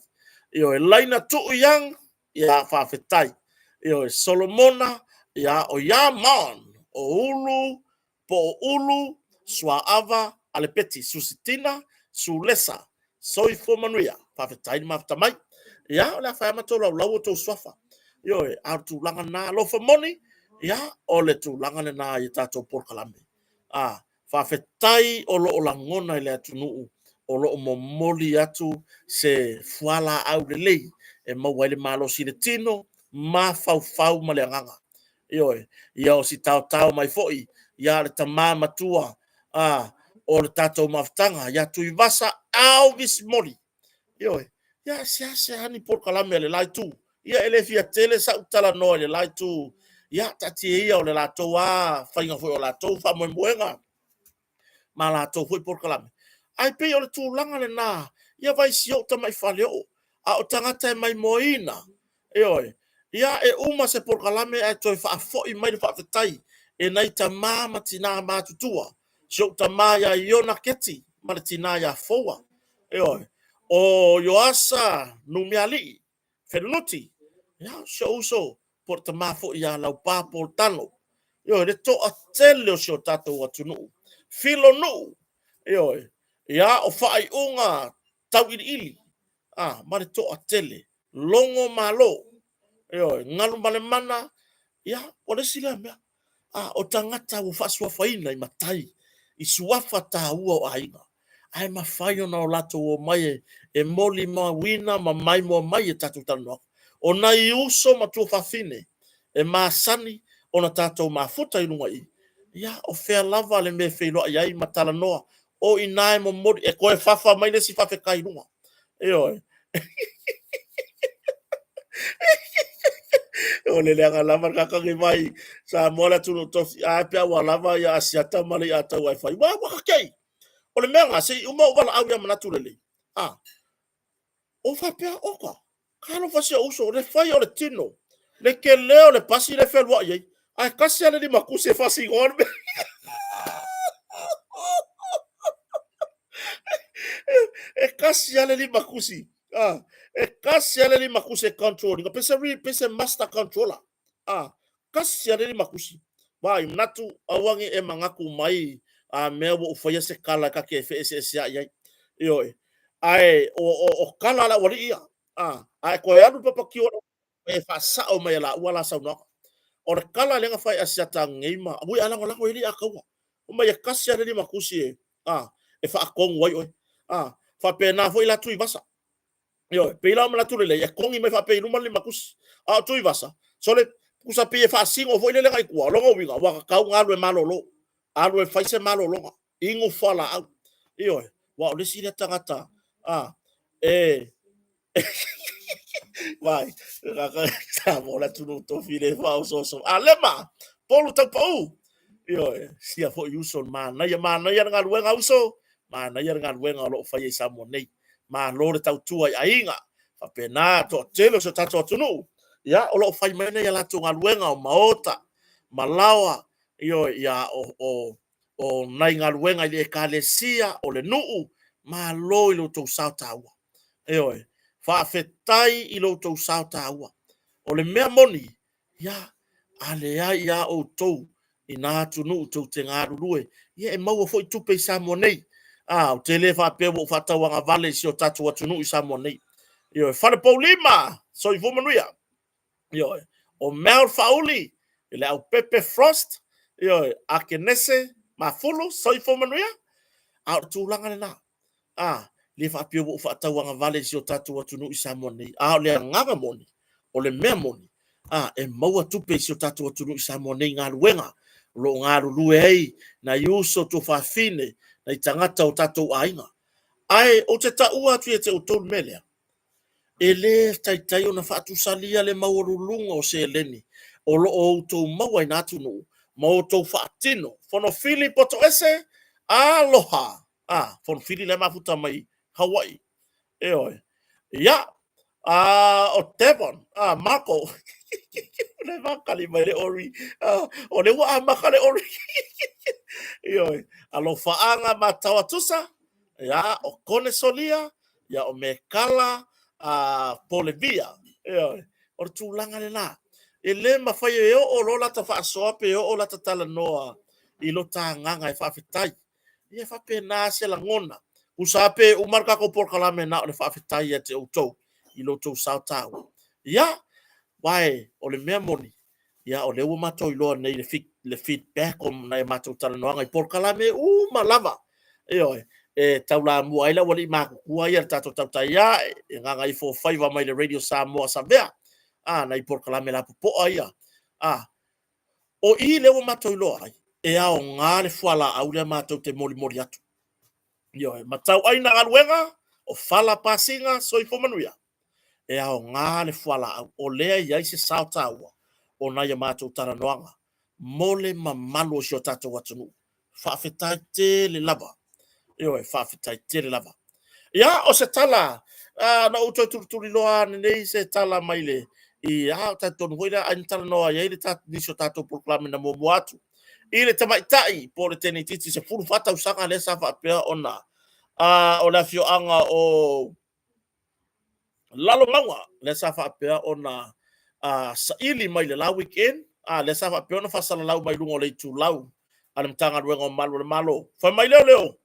Ioe, Laina Tuu Young, ia faafetai. Ioe, Solomona, ia o Yamon, o Ulu, po o Ulu, Suaava, Alepeti, Susitina, Sulesa, soifua manuia, faafetai le mafuta mai. Ia, o le a fai lava ma tolaulau outou suafa. Ioe, a o le tulaga lena, alofa moni, ia, o le tulaga lena i tatou polokalame. A, faafetai o lo o lagona i le atunuu o lo o momoli atu se fualaau lelei e maua ai le malosi i le tino, mafaufau ma le agaga. Ioe, ia o si taotao mai foi ia le tama matua a, o le tatou mafutaga ia Tuivasa Elvis Moli. Ioe, ia e seasea ni polokalame a le la itu. Ia e le fia tele sau talanoa i le la itu. Ia taatia ia o le latou lava faiga foi o latou faamoemoega ma latou foi polokalame. Ae pei o le tulaga lena, ia vaai i si ou tamai faleoo, a o tagata e maimoaina, ioe, ia e uma se polokalame ae toe faafoi mai le faafetai e nai tama ma tina matutua, si ou tama ia Iona Keti ma le tina ia Foua, ioe, o Ioasa Numialii Felinuti, ia, si ou uso po o le tama foi ia Laupa Paul Tano, ioe, le toatele o si o tatou atunuu, Filo Nuu, ioe, ia, o faaiuga tauiliili, a, ma le toatele, logo malo, ioe, Galumalemana, ia, o le isi lea mea, a, o tagata ua faasuafaina i matai, i suafa taua o aiga, ae mafai ona o latou omai e molimauina ma maimoa mai i a tatou talanoaga. O nai uso ma tuafafine e masani ona tatou mafuta i luga i i, ia, o fea lava le mea e feiloai ai ma talanoa, o i ina e momoli, e toe fafa mai le isi faafetai i luga. Ioe. O le leaga lava le kakagi mai Samoa le atunuu tofi, a pe a ua lava ia Asiata ma le Iataua e fai. Ua ua kakei. O le mea lena, se i uma ou valaau ia manatu lelei. A, o faapea, oka, talofa si ou uso, le fai o le tino, le tele o le pasi lea e fealuai ai, ae tasi lava le limatusi e faasinoa le mea. E tasi lava le limatusi, a, e tasi lava le limatusi e control ina, pei se, pei se master controller, a, tasi lava le limatusi. Vaai, manatu, aua ne i e manatu mai a mea ua ou faia se tala ta te feeseeseai ai. Ioe. Ae o, o, o tala a le aualii ia. A, a e toe alu i le papatio e faasao mai e laua la saunoaga. O le tala lea na fai e Asiata nei ma, ui a lagolago i ai le Ataua. Fai mai e tasi lava le limatusi e, a, e faatonu ai oe. A, faapena foi la Tuivasa. Ioe, pei la o manatu lelei e togi mai faapea i luma le limatusi. A o Tuivasa, sole, tusa pei e faasino foi lele agai i tua, o lona uiga, ua tatau ona alu e malolo. Alu e fai se malologa, inu fualaau. Ioe, aua o le isi lea tagata, a, e, Vai, Samoa le atunuu tofi le faaosooso. Alema, Polu Taupau. Ioe, sia foi uso, manaia, manaia le galuega uso, manaia le galuega o lo o faia i Samoa nei. Malo le tautua i aiga, faapena toatele o si o tatou atunuu, ia, o lo o fai mai nei a latou galuega o maota, ma laoa, ioe, ia, o, o, o nai galuega i le ekalesia, o le nuu, malo i lo outou sao taua. Ioe, faafetai i lo outou sao taua. O le mea moni, ia, a leai a outou i nā atunuu tou te galulue, ia e maua foi tupe i Samoa nei. A, ou te le faapea ua ou faatauagavale i si o tatou atunuu i Samoa nei. Ioe, Falepoulima, soifua manuia. Ioe, o Mel Faauli, Leaupepe Frost, ioe, Akenese Mafulu, soifua manuia. A o le tulaga lena, a, le faapea ua ou faatauagavale i si o tatou atunuu i Samoa nei, a o le agaga moni, o le mea moni, a, e maua tupe i si o tatou atunuu i Samoa nei i galuega o lo o galulue ai nai uso tuafafine, nai tagata o tatou aiga. Ae ou te taua atu ia te outou le mea lea, E le taitai ona faatusalia le maualuluga o seleni o lo o outou maua i na atunuu ma outou faatino. Fonofili Potoese, Aloha! A, Fonofili la e mafuta mai Hawaii. Ioe. Ia, a, o Devon, a, Marco. Le makali mai le ori. A, o le ua amata le ori. Ioe. Alofaaga ma Tauatusa. Ia, o Kone Solia, ia o Mekala, a Polevia. Ioe, o le tulaga lena. E le mafai e oo loa lata faasoa pe oo lata talanoa i lota agaga e faafetai. Ia e faapena se lagona. Tusa lava pe uma le tatou polokalame na o le faafetai ia te outou i lo outou sao taua. Ia, aua o le mea moni, ia o lea ua matou iloa nei le feedback o nai a matou talanoaga i polokalame uma lava, ioe, e taulamua ai le aualii matutua ia i le tatou tautai ae, e gagaifofaiva mai le Radio Samoa Savea, a, nai polokalame lapopoa ia, a, o i lea ua matou iloa ai, e aoga le fualaau lea matou te molimoli atu. Ioe, ma tauaina galuega, o fala pasiga, soifua manuia. E aoga le fualaau, o lea e i ai se sao taua o nai a matou talanoaga mo le mamalu o si o tatou atunuu. Faafetai tele lava. Ioe, faafetai tele lava. Ia, o se tala, na ou toe tulituliloa lava nei se tala mai le, i, a, talitonu foi lea ai na talanoa i ai le nisi o tatou polokalame na muamua atu i le tamaitai po o le teineitiiti 14 tausaga lea sa faapea ona, o le afioaga o Lalomauga lea sa faapea ona saili mai le la weekend, lea sa faapea ona faasalalau mai luga o le itulau a le Matagaluega o Malu o le Malo. Fai mai lea o leo,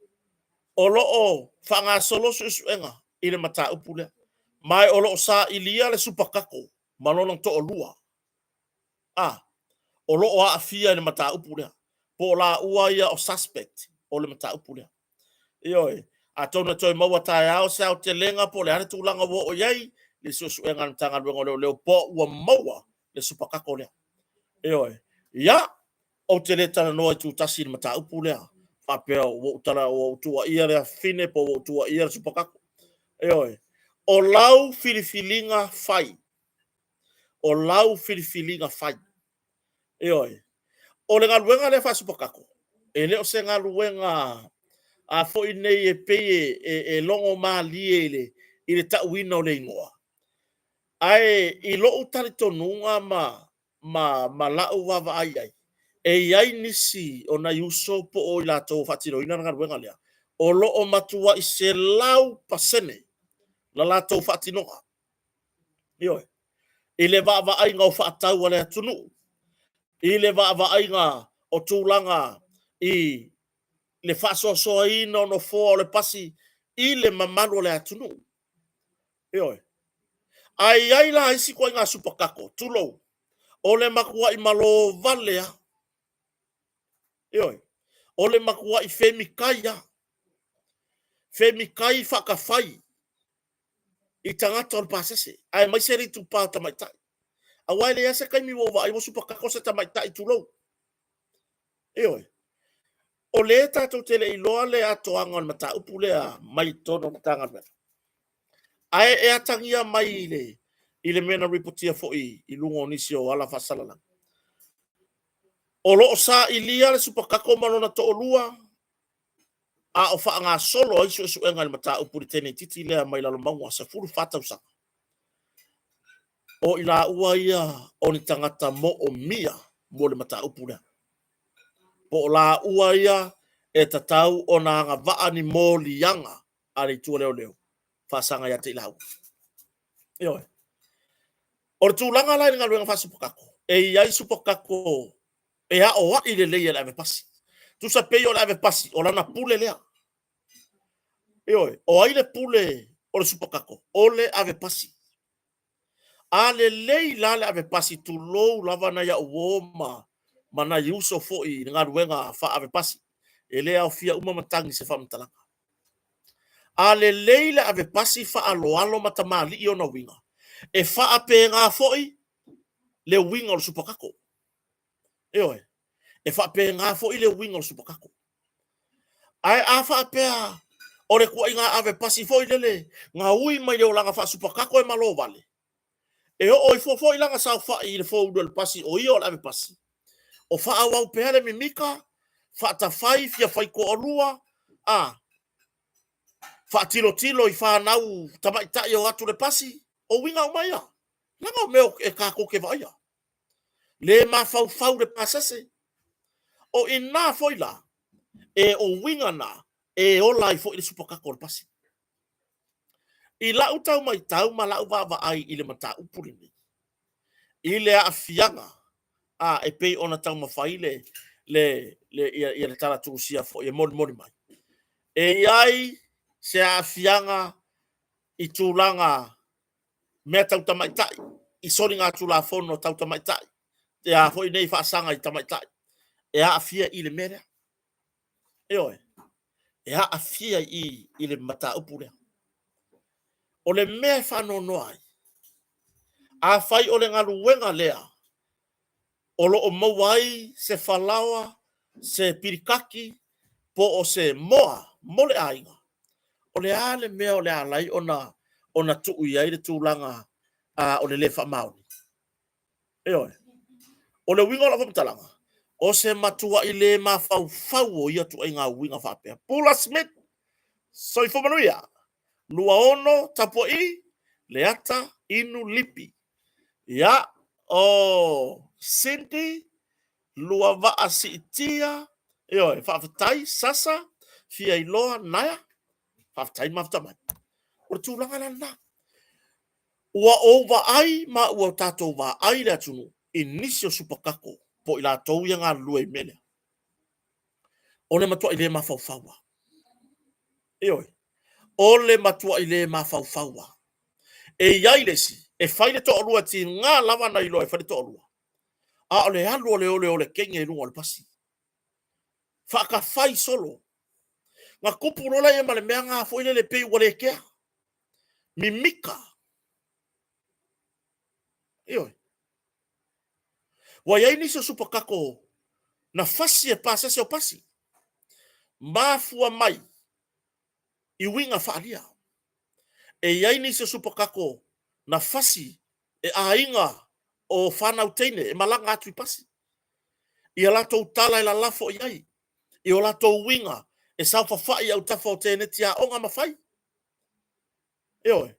o lo o faagasolo suesuega i le mataupu lea, ma o lo o sailia le supakako ma lona toalua, o lo o aafia i le mataupu lea, po o laua ia o suspect o le mataupu lea. Ioe, atonu e toe maua taeao se aotelega po o le a le tulaga ua oo i ai le suesuega a le Matagaluega o Leoleo po ua maua le supakako lea. Ioe, ia, ou te le talanoa itutasi i le mataupu lea, faapea ua ou tala, ua ou tuuaia le afafine po ua ou tuuaia le supakako. Ioe, o lau filifiliga fai, o lau filifiliga fai. Ioe. O le galuega lea faasupakako, e le o se galuega a foi nei e pei e logo malie i le tauina o le igoa. Ae i lou talitonuga ma lau vaavaai i ai, e i ai nisi o nai uso po o i latou o faatinoina le galuega lea, o lo o matuai 100% la latou faatinoga. Ioe. I le vaavaaiga o faatau a le atunuu, i le vaavaaiga o tulaga i le faasoasoaina o nofoa o le pasi i le mamalu o le atunuu. Ioe. Ae i ai la isi ituaiga supakako, tulou, o le matuai malo vale lava. Ioe. O le matuai femikai lava. Femikai faatafai i tagata o le pasese, aemaise le itupa o tamaitai. Aua e leai lava se taimi ua ou vaai ua supakako se tamaitai, tulou. Ioe. O lea tatou te le i iloa le atoaga o le mataupu lea mai totonu o le Matagaluega. Ae e atagia mai i le mea na ripotia foi i luga o nisi o ala faasalalau. O lo o sailia le supakako ma lona toalua a o faagasolo ai suesuega i le mataupu i le teineitiiti lea mai Lalomauga, 14 tausaga. O i laua ia o ni tagata moomia mo le mataupu lea. Po o laua ia e tatau ona agavaa ni moliaga a le itu a leoleo faasaga ia te i laua. Ioe. O le tulaga la i le galuega faasupakako, e i ai supakako e aoai lelei e le avepasi. Tusa pei o le avepasi, o lana pule lea. Ioe, o ai le pule o le supakako? O le avepasi. A lelei la le avepasi, tulou lava nai au uo ma nai uso foi i le galuega faaavepasi, e le aofia uma matagi i se faamatalaga. A lelei le avepasi faaaloalo ma tamalii ona uiga, e faapena foi le uiga o le supakako. Ioe, e faapena foi le uiga o le supakako. Ae a faapea o le tuaiga avepasi foi lele na ui mai le olaga faasupakako e malo vale, e oo ifo foi lana saofai i le foulu o le pasi o ia o le avepasi, o faaauau pea le mimika, faatafai, fia faitoalua, a faatilotilo i fanau tamaitai e o atu i le pasi, o uiga uma ia, leaga o mea e tatou te vaaia. Le mafaufau i le pasese. O i ina foi la, e o uiga na, e ola ai foi le supakako o le pasi. I lau tau matau ma lau vaavaai i le mataupu lenei, i le aafiaga a e pei ona taumafai le le le ia, ia le tala tusia foi e molimoli mai. E i ai se aafiaga i tulaga mea tau tamaitai, i soligatulafono tau tamaitai, ia foi nei faasaga i tamaitai, e aafia i le mea lea. Ioe, e aafia i i le mataupu lea. O le mea e faanoanoa ai, afai o le galuega lea o lo o maua ai se falaoa, se pilikaki, po o se moa mo le aiga, o le a le mea o le a ala ai ona tuu i ai le tulaga o le le faamaoni? Ioe. O le uiga o lau faamatalaga, o se matuai le mafaufau o ia ituaiga uiga faapea. Pula Smith, soifua manuia. 26 tapuai, Leata Inu Lipi. Ia, o Cindy Luavaa Siitia, ioe, faafetai Sasa, Fiailoa Naea, faafetai mafuta mai. O le tulaga la lena. Ua ou vaai ma ua tatou vaai le atunuu i nisi o supakako po o i latou ia galulue i mea lea. O le matuai le mafaufau lava. Ioe. O le matuai le mafaufau lava. E i ai le isi, e fai le toalua, e tiga lava ona iloa e fai le toalua, a o le alu o le oleole kenge i luga o le pasi. Faatafai solo. Na tupu loa lea ma le mea na foi lele pei ua le kea. Mimita. Ioe. Ua i ai nisi o supakako na fasi e pasese o pasi. Mafua mai i uiga faaalia. E i ai nisi o supakako na fasi e aiga o fanau teine e malaga atu i pasi. I a latou tala e lalafo i ai, i o latou uiga e saofafai i autafa o teneti aoga ma fai. Ioe.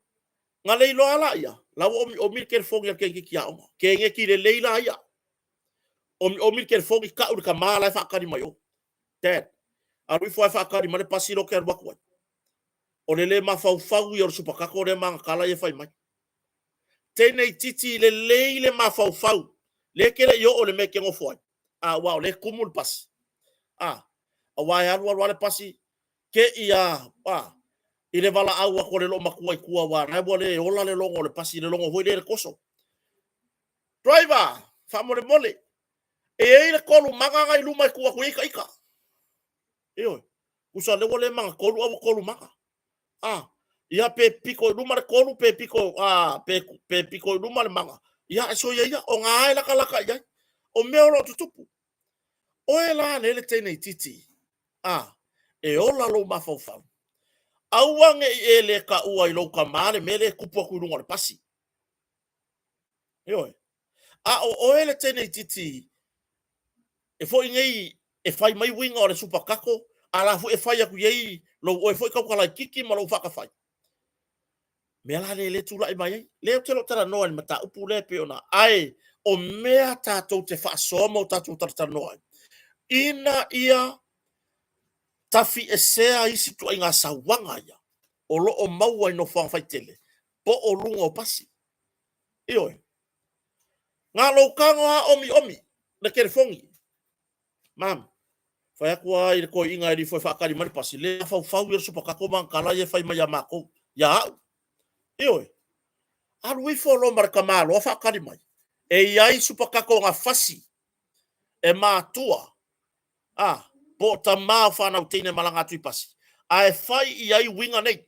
Na le iloa lava laia, la ua omiomi le telefoni a le teineiti aoga. Teneti lelei la ia. Omiomi le telefoni tau i le tama la e faatali mai o. Dad, alu ifo lava e faatali mai le pasi lea ou te alu atu ai. O le le mafaufau ia o le supakako lea ma ana tala ia e fai mai. Teine itiiti lelei le mafaufau, lea e te le i oo i le mea e te nofo ai, a, aua o lea e tumu le pasi. A, aua e alu alu lava le pasi, te i lava a, i le valaau atu a le loomatua i tua, aua o lena ua le ola le logo o le pasi, le logo foi lea i le toso. Driver, faamolemole, e i ai le tolumaga na i luma e tuu atu i ai ita. Ioe. Tusa o lea ua le magatolu a ua tolumaga. A, ia pe pito i luma le tolu pe pito, a, pe, pe pito i luma le maga, ia e soia ia, o na e latalata i ai. O mea o lo o tutupu. Oe la lele le teine itiiti, a, e ola lou mafaufau. Aua ne i e le taua i lou tama le mea lea e tupu atu i luga o le pasi. Ioe. A o oe le teine itiiti e foi nei e fai mai uiga o le supakako, a la foi e fai atu i ai lou oe foi tautalaititi ma lou faatafai. Mea la lea le tulai mai ai. Lea ou te le o talanoa i le mataupu lea e pei ona, ae o mea tatou te faasoa ma o tatou talatalanoa ai, ina ia tafiesea isi ituaiga sauaga ia o lo o maua i nofoaga faitele po o luga o pasi. Ioe. Na lou tago lava omiomi le telefoni. Mam, fai atu lava i le toeaina e alu ifo e faatali mai le pasi, le mafaufau ia o le supakako ma ana tala ia e fai mai ia matou, ia au. Ioe. Alu ifo loa ma le tamaloa faatali mai. E i ai supakako na fasi e matua, a, po o tama o fanau teine e malaga atu i pasi, ae fai i ai uiga nei.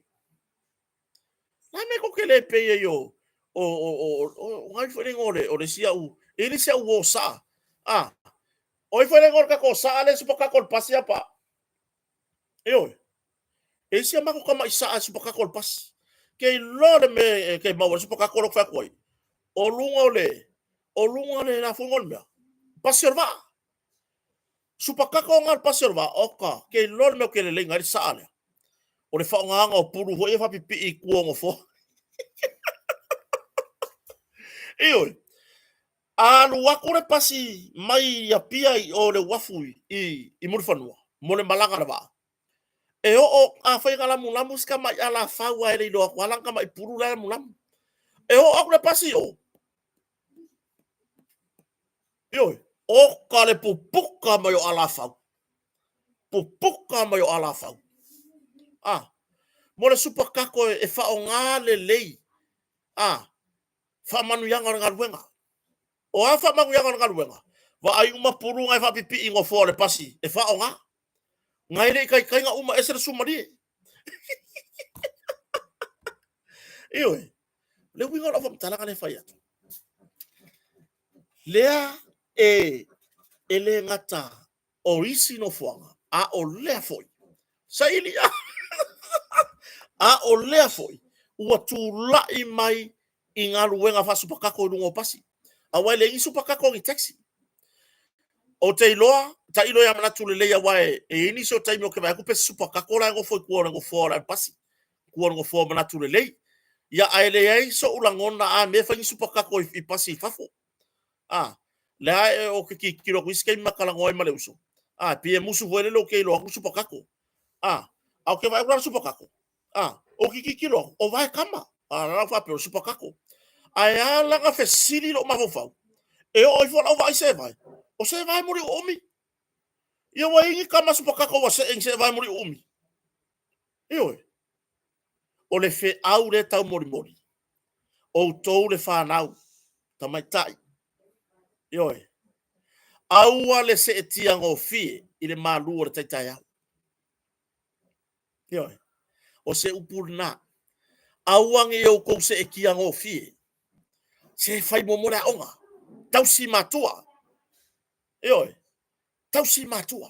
La mea tou te le pei ai o o o o o ai foi le igoa o le o le isi au e le isi au uo saa. A o ai foi le igoa o le tatou saa le supakako o le pasi apa. Ioe. E isi a matou tamai saa e supakako o le pasi. Ke iloa le mea e ke maua le supakako lo fai atu ai. O luga o le o luga o le la foi o le mea. Pasi o le vaa. Supakako nga le pasi o le vaa, oka, ke iloa le mea o ke lelei ngai le saa lea. O le faaaogaina o pulu foi ia faapipii i tua o nofoa. Ioe. Alu atu le pasi mai Apia i o le uafu i Mulifanua mo le malaga a le vaa. E oo, afai na lamulamu si tama'i alafau ae le iloa atu lava lana tama'i pulu la e lamulamu. E oo atu le pasi i o, ioe, oka le pupuka mai o alafau, pupuka mai o alafau. A, mo le supakako e faaaoga lelei, a, faamanuiaga o le galuega. O a faamanuiaga o le galuega? Vaai uma pulu na e faapipii i nofoa o le pasi e faaaoga. Na e le i taitai ona uma ese le sumalie. Ioe, le uiga o lau faamatalaga lea e fai atu, lea e le gata o isi nofoaga, a o lea foi, saili, a o lea foi ua tulai mai i galuega faasupakako i luga o pasi, aua e leai ni supakako o ni taxi. Ou te iloa, tailo ia manatu lelei aua e i ai nisi o taimi ou te vaai atu pe supakako la e nofo i tua o le nofoa o le avepasi, tua o le nofoa o manatu lelei. Ia ae leai sou lagona a mea e fai ni supakako i pasi i fafo. A, lea ou te tilotilo atu i isi taimi ma talanoa ai ma le uso, a, pei e musu foi lele ou te iloa atu le supakako. A, ae ou te vaai atu la i le supakako, a, ou te tilotilo atu, o vae tama. A, la ou faapea o le supakako. Ae ala ona fesili lou mafaufau, e oo ifo lau vaai seevae, o seevae muli uumi. Ia ua i ai ni tama supakako ua see i ni seevae muli uumi. Ioe. O le feau lea taumolimoli, outou le fanau, tamaitai, ioe, aua le seetia gofie i le malu o le tai taeao. Ioe. O se upu lena. Aua ne i outou seetia gofie. Se fai muamua le aoga. Tausi matua. Ioe. Tausi matua.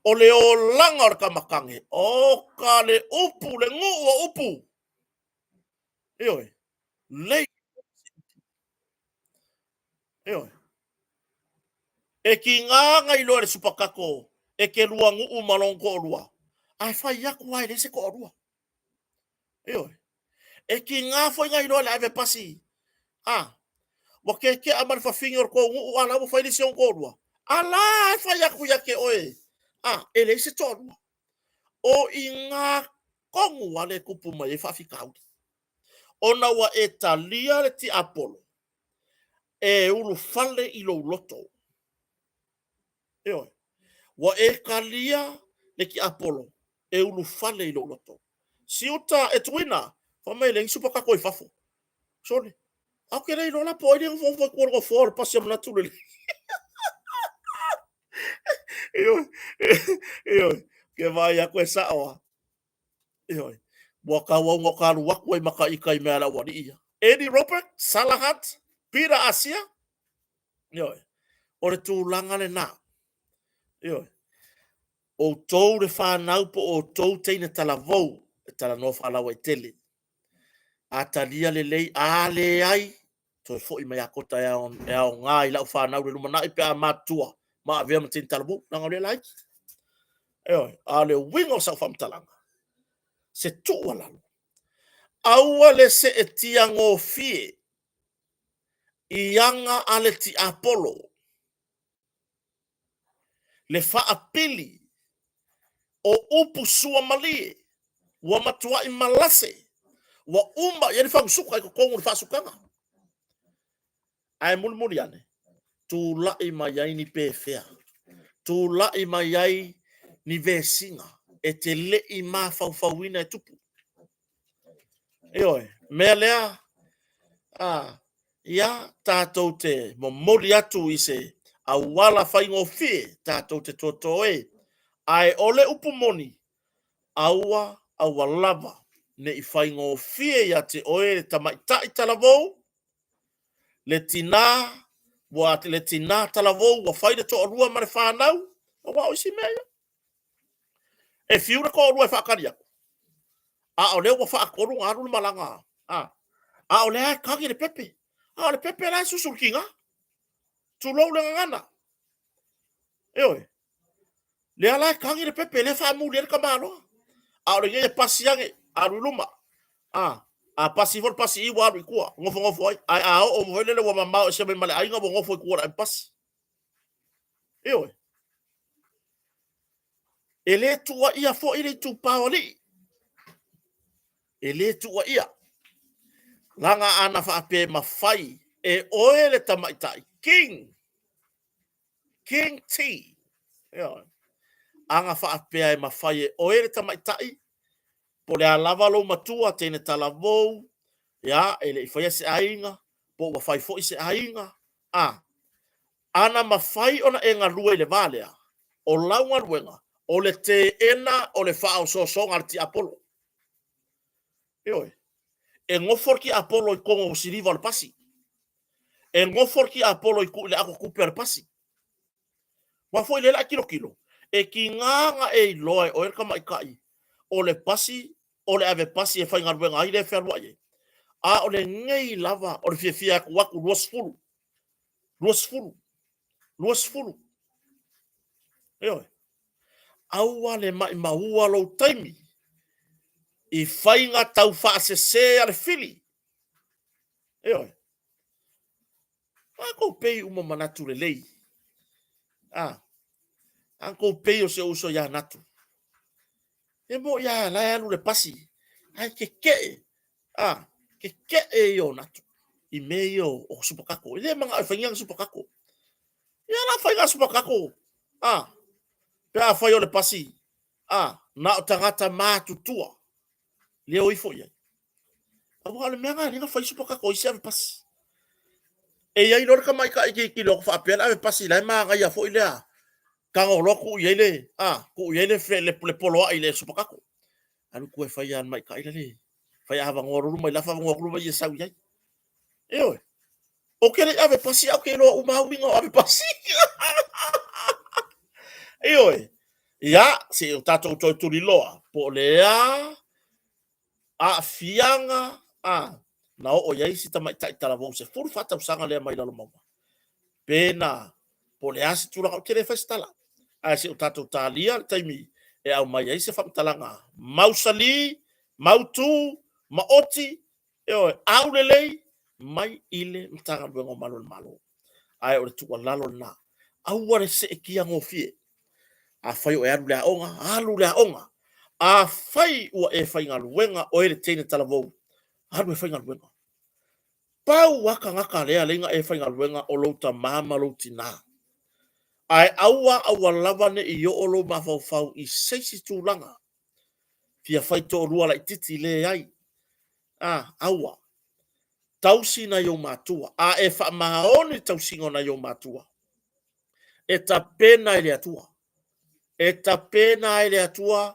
O le olaga o le kamakane, oka le upu, le nuu o upu. Ioe. Lei. Ioe. E tiga na iloa e le supakako e te lua nuu ma lona toalua, ae fai atu lava e leai se toalua. Ioe. E tiga foi na iloa e le ave pasi, a, ua keke'a ma le fafine o le tou nuu, a la ua fai le isi ona toalua, a la e fai atu ia te oe, a, e leai se toalua. O i ina tonu lava lea e tupu mai ai faafitauli, ona ua e talia le tiapolo e ulufale i lou loto. Ioe. Ua e talia le tiapolo e ulufale i lou loto. Siuta Etuina, fai mai e leai ni supakako i fafo. Sole, a ou te le iloa la po o ai lea e nofonofo i tua o le nofoa o le pasi a manatu lelei. Ioe, ioe, ke vaai atu e sao lava. Ioe, ua tauau ina ta alu atu ai ma ta ita i mea a le aualii ia. Eddie Robert, Sala Hunt, Peter Asia, ioe, o le tulaga lena. Ioe, outou le fanau po o outou teine talavou e talanoa faalauaitele. A talia lelei, a leai, toe foi mai ia Kota e aoga i lau fanau i le lumanai pe a matutua ma avea ma teine talavou, leaga o lea e laiti. Ioe, a o le uiga o sau faamatalaga, se tuualalo, aua le seetia gofie i aga a le tiapolo, le faapili o upu suamalie ua matuai malase, ua uma i ai le fagusuka i totonu o le faasukaga. Ae mulimuli ane, tulai mai ai ni pefea, tulai mai ai ni vesiga e te le i mafaufauina e tupu. Ioe, mea lea, a, ia, tatou te momoli atu i se auala faigofie tatou te totoe, ae o le upu moni, aua, aua lava ne i faigofie ia te oe le tamaitai talavou, le tinā, ua, le tinā talavou ua fai le toalua ma le fanau, aua o isi mea ia. E fiu le toalua e faatali atu, a o lea ua faatolu ona alu le malaga, a, a o lea e tagi le pepe, a o le pepe la e susu i le tiga. Tulou le gagana. Ioe. Lea la e tagi le pepe, lea e faamuli ai le tamaloa. A o lenei e pasi ane, alu i luma. A, a pasi foi le pasi i ua alu i tua, nofonofo ai. Ae a oo foi lele ua mamao ese mai ma le aiga, ua nofo i tua o le avepasi. Ioe. E le tuuaia foi le itupa o alii. E le tuuaia. Laga ana faapea e mafai e oe le tamaitai King, King T. Ioe. Ana faapea e mafai e oe le tamaitai, po o le a lava lou matua, teine talavou, ia, e le i faia se aiga, po ua fai foi se aiga, a, ana mafai ona e galue i le va lea, o lau galuega, o le teena o le faaosoosoga a le tiapolo. Ioe. E nofo le tiapolo i totonu o siliva o le pasi. E nofo le tiapolo i le atotupe a le pasi. Aua foi lea o le a e tilotilo, e tiga ona e iloa e oe le tamaitai o le pasi o le ave pasi e faigaluega ai lea e fealuai ai. A o lenei lava o le fiafia e atu atu 20, 20, 20. Ioe. Aua le maimaua lou taimi i faiga taufaasese a le fili. Ioe. Matou pei uma manatu lelei. A, a pei o si ou uso ia Natu. E moni lava la e alu le pasi, ae tetee, a, tetee ia o Natu i mea ia o supakako. E le manao e fai ni ana supakako. Ia la fai na supakako, a, pe afai o le pasi, a, na o tagata matutua lea o ifo i ai. Aua o le mea lena lea na fai supakako isi ave pasi. E i ai loa le tamaitai tilotilo atu faapea le ave pasi la e manaia foi lea, tago loa tuu i ai le, a, tuu i ai le, le, le poloai i le supakako. Alu tua e fai a le maitai la le fai avanoa lulu mai la faavanoa atu mai e sau i ai. Ioe. Ou te le i ave pasi, ae ou te iloa uma lava uiga o ave pasi. Ioe. Ia, se i o tatou toe tuliloa, po o le a aafiaga a na oo i ai si tamaitai talavou 14 tausaga lea mai Lalomauga. Pe na, po o le a se tulaga, ou te le fai se tala. Ae se i o tatou talia le taimi e aumai ai se faamatalaga mausali, mautu, maoti, ioe, aulelei mai i le Matagaluega o Malu o le Malo. Ae o le tuualalo lena, aua le seetia gofie. Afai o e alu i le aoga, alu i le aoga. Afai ua e faigaluega oe le teine talavou, alu e faigaluega. Pau lava tagata lea alai na e faigaluega o lou tama ma lou tina. Ae aua aua lava ne i oo lou mafaufau i se isi tulaga. Fia fai toalua laititi, leai. A, aua. Tausi nai ou matua. A e faamaoni le tausiga o nai ou matua, e tapena e le Atua. E tapena ai le Atua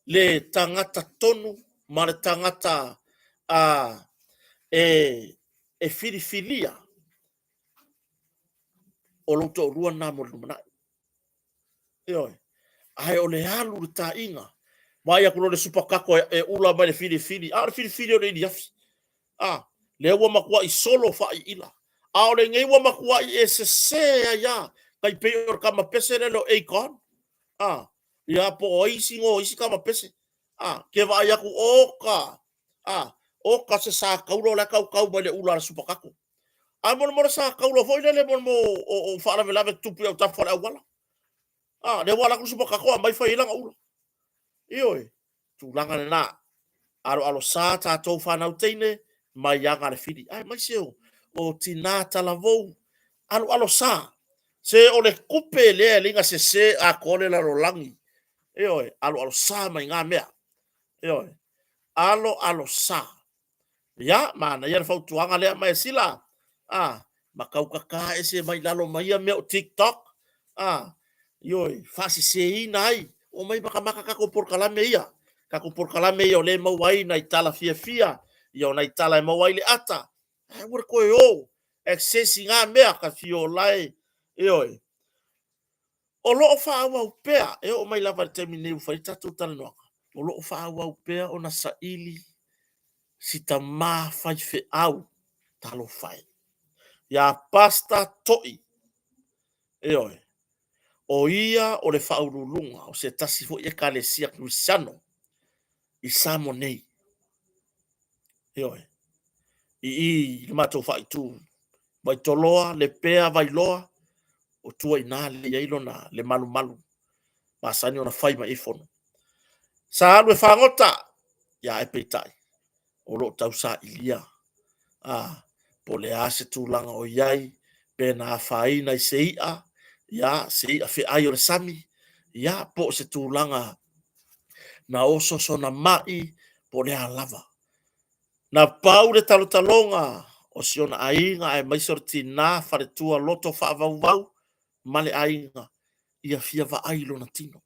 le tagata tonu ma le tagata a, e, e filifilia o lou toalua lena mo le lumanai. Ioe. Ae o le alu le taina. Vaai atu loa le supakako e, e ula mai le filifili. A o le filifili o le iliafi. A, lea ua matuai solo faaiila. A o lenei ua matuai e sese ai a. Tai pei o le tama pese lea o Akon. A, ia po o ai isi no isi tama pese. A, ke vaai atu oka. A, oka se sa taula o la e tautau mai le ula a le supakako. Ae mo le mo le sa taula foi lele mo le mo o, o faalavelave tutupu i autafa o le auala. A, lea ua alu atu le supakako aumai fai ai lana ula. Ioe, tulaga lena. Aloalosa tatou fanau teine mai aga a le fili. Aemaise o, o tinā talavou, aloalosa. Se o le tupe lea e leai na sese atoa le lalolagi. Ioe, aloalosa mai na mea. Ioe, aloalosa. Ia, manaia le fautuaga lea Maesila. A, ma tautata ese mai lalo ma ia mea o TikTok. A, ioe, faaseseina ai. Omai matamata tatou polokalame ia. Tatou polokalame ia o lea e maua ai nai tala fiafia, ia o nai tala e maua ai le ata. Ae aua le toe o access i na mea ka fio lae. Ioe. O lo o faaauau pea, e oo mai lava i le taimi nei ua fai ai le tatou talanoaga, o lo o faaauau pea ona saili si tamā faifeau, talofa e, ia Pastor Toi. Ioe, o ia o le faauluuluga o se tasi foi Ekalesia Kerisiano i Samoa nei. Ioe, i i i le matou faaitu, Vaitoloa, Lepea, Vailoa, o tua i ina lea e i ai lona, le malumalu. Masani ona fai mai ai fono. Sa alu e fagota, ia ae peitai, o lo o tausailia a po o le a se tulaga o i ai, pe na afaina i se i'a, ia, se i'a feai o le sami, ia, po o se tulaga na oso sona ma'i, po o le a lava. Na pau le talotaloga o si ona aiga aemaise o le tina faletua loto faavauvau ma le aiga ia fia vaai i lona tino.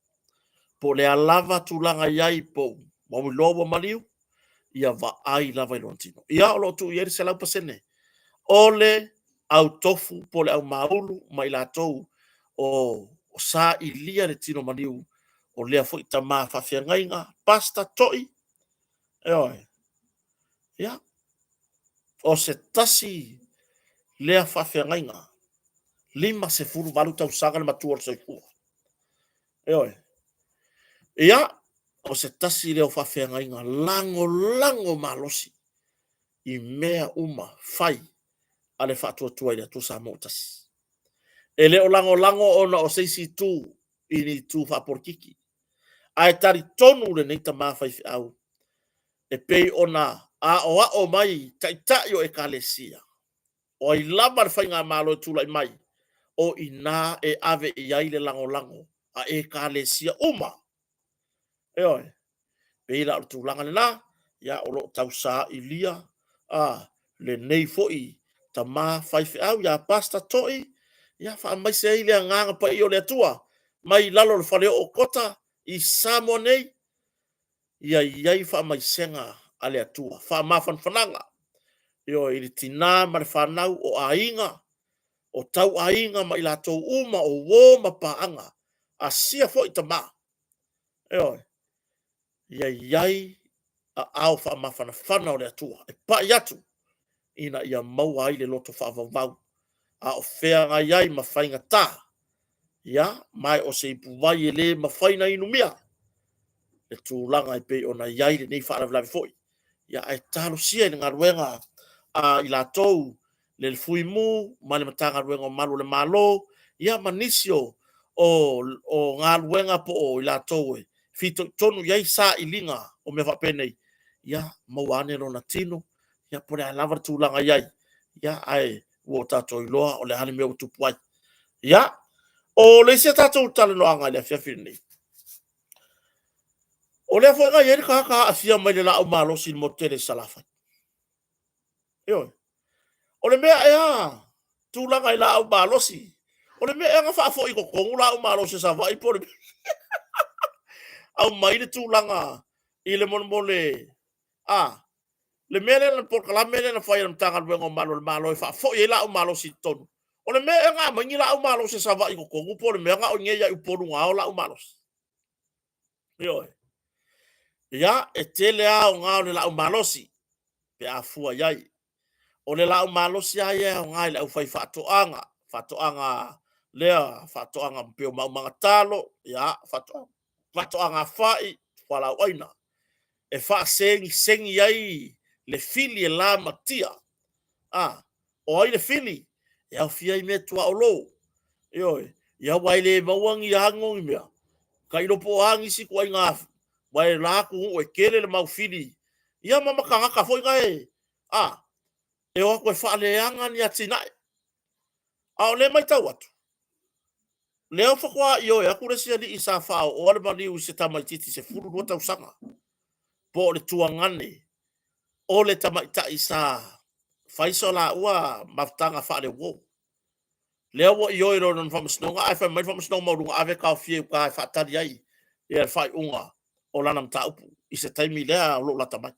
Po o le a lava tulaga i ai, po ua iloa ua maliu, ia vaai lava i lona tino. Ia, o lo o tuu i ai le 100% o le au tofu po o le aumaulu ma i latou o sailia le tino maliu o lea foi tama faafeagaiga, Pastor Toi. Ioe. Ia, o se tasi lea faafeagaiga, 58 tausaga le matua o le soifua. Ioe. Ia, o se tasi lea o faafeagaiga lagolago malosi i mea uma fai a le Faatuatua i le Atua Samoa ua Tasi. E le o lagolago ona o se isi itu i ni itu faapolokiki, ae talitonu lenei tama faifeau e pei ona aoao mai taitai o ekalesia, o ai lava le faigamalo e tulai mai, o i ina e ave i ai le lagolago a ekalesia uma. Ioe. Pei la o le tulaga lena, ia o lo o tausailia lenei foi tama faifeau ia Pastor Toi, ia faamaise ai le agaga paia o le Atua mai lalo o le faleoo o Kota i Samoa nei, ia i ai faamaisega a le Atua, faamafanafanaga, ioe, i le tina ma le fanau, o aiga, o tauaiga ma i latou uma o uo ma paaga a sia foi tama. Ioe. Ia i ai aao faamafanafana o le Atua e pai atu ina ia maua ai le loto faavauvau a o feagai ai ma faigata, ia, ma o se ipuvai e le mafai ona inumia le tulaga e pei ona i ai lenei faalavelave foi. Ia, ae talosia i le galuega a i latou le Fui Mu ma le Matagaluega o Malu o le Malo, ia ma nisi o galuega po o i latou e fitoitonu i ai sailiga o mea faapenei, ia maua ane lona tino, ia po o le a lava le tulaga e i ai, ia ae ua tatou iloa o le a le mea ua tupu ai. Ia, o le isi a tatou talanoaga i le afiafi lenei, o lea foi na i ai le tagata aafia mai i le laau malosi i le motu tele i Salafai. Ioe. O le mea ea tulaga i laau malosi? O le mea ea na faafoi i totonu laau malosi a Savaii po o le aumai le tulaga i le molemole a le mea lea, le polokalame lea na fai e le Matagaluega o Malu o le Malo e faafoi ai laau malosi i totonu. O le mea ea na aumai ni laau malosi a Savaii i totonu po o le mea na o i inei lava i Upolu na ao laau malosi? Ioe. Ia, e tele lava aoga o le laau malosi pe a fua i ai. O le laau malosi lava ia e aoga i le aufaifaatoaga, faatoaga lea, faatoaga pei o maumaga talo, ia, faatoaga fai, fualaau aina, e faasegisegi ai le fili e lamatia. A, o ai le fili? E aofia ai meaituaolo. Ioe. Ia aua e le maua ni ago ni mea, tailo po o a nisi ituaiga, aua e la atunuu e tele le mau fili, ia ma tagata foi na e, a, e o atu e faaleaga ni atinae. A o lea e matau atu, lea faatoa ioe atu le isi alii sa faaooa le maliu i se tamaitiiti 12 tausaga, po o le tuagane o le tamaitai sa fai so laua mafutaga faaleuo. Lea ua ioe loa i lona faamasinoga, ae fai mai le faamasinoga maualuga, ave e taofia i uta e faatali ai le faaiuga o lana mataupu i se taimi lea o lo o lata mai.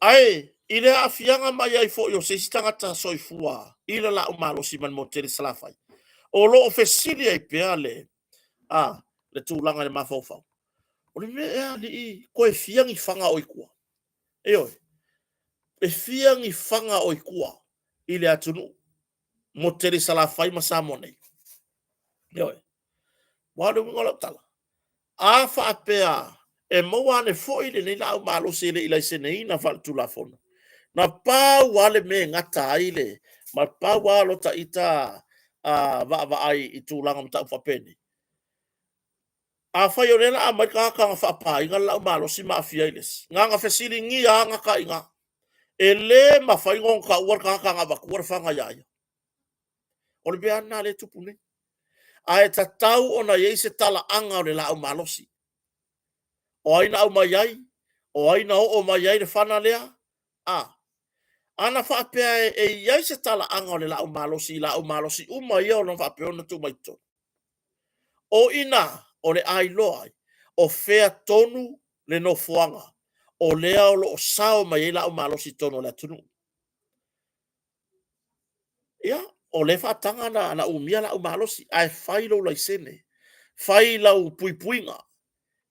Ae i le aafiaga mai ai foi o se isi tagata soifua i le laau malosi mai le motu tele i Salafai, o lo o fesili ai pea le le tulaga i le mafaufau, o le mea ea alii toe fia ni fana o i tua? Ioe, e fia ni fana o i tua i le atunuu motu tele i Salafai ma Samoa nei? Ioe. Aua o le uiga o lau tala, a faapea e maua ane foi lenei laau malosi e le i laiseneina faaletulafono, na pau lava le mea e gata ai le, ma pau lava lo ta ita vaavaai i tulaga o mataupu faapenei. Afai o lea la aumai le tagata na faapāina le laau malosi ma aafia ai le isi, na ona fesiligia lava gata i ina. E le mafai ona taua le tagata na avatua le fana ia ia. O le mea lava lena lea e tupu nei. Ae tatau ona i ai se talaaga o le laau malosi. O ai na aumai ai? O ai na oo mai ai le fana lea? A. Ana faapea e i ai se talaaga o le laau malosi i laau malosi uma ia o lo o faapea ona tuu mai totonu, o i ina o le a iloa ai o fea tonu le nofoaga o lea o lo o sao mai ai laau malosi i totonu o le atunuu. Ia, o lea e faataga ona umia laau malosi, ae fai lou laisene, fai lau puipuiga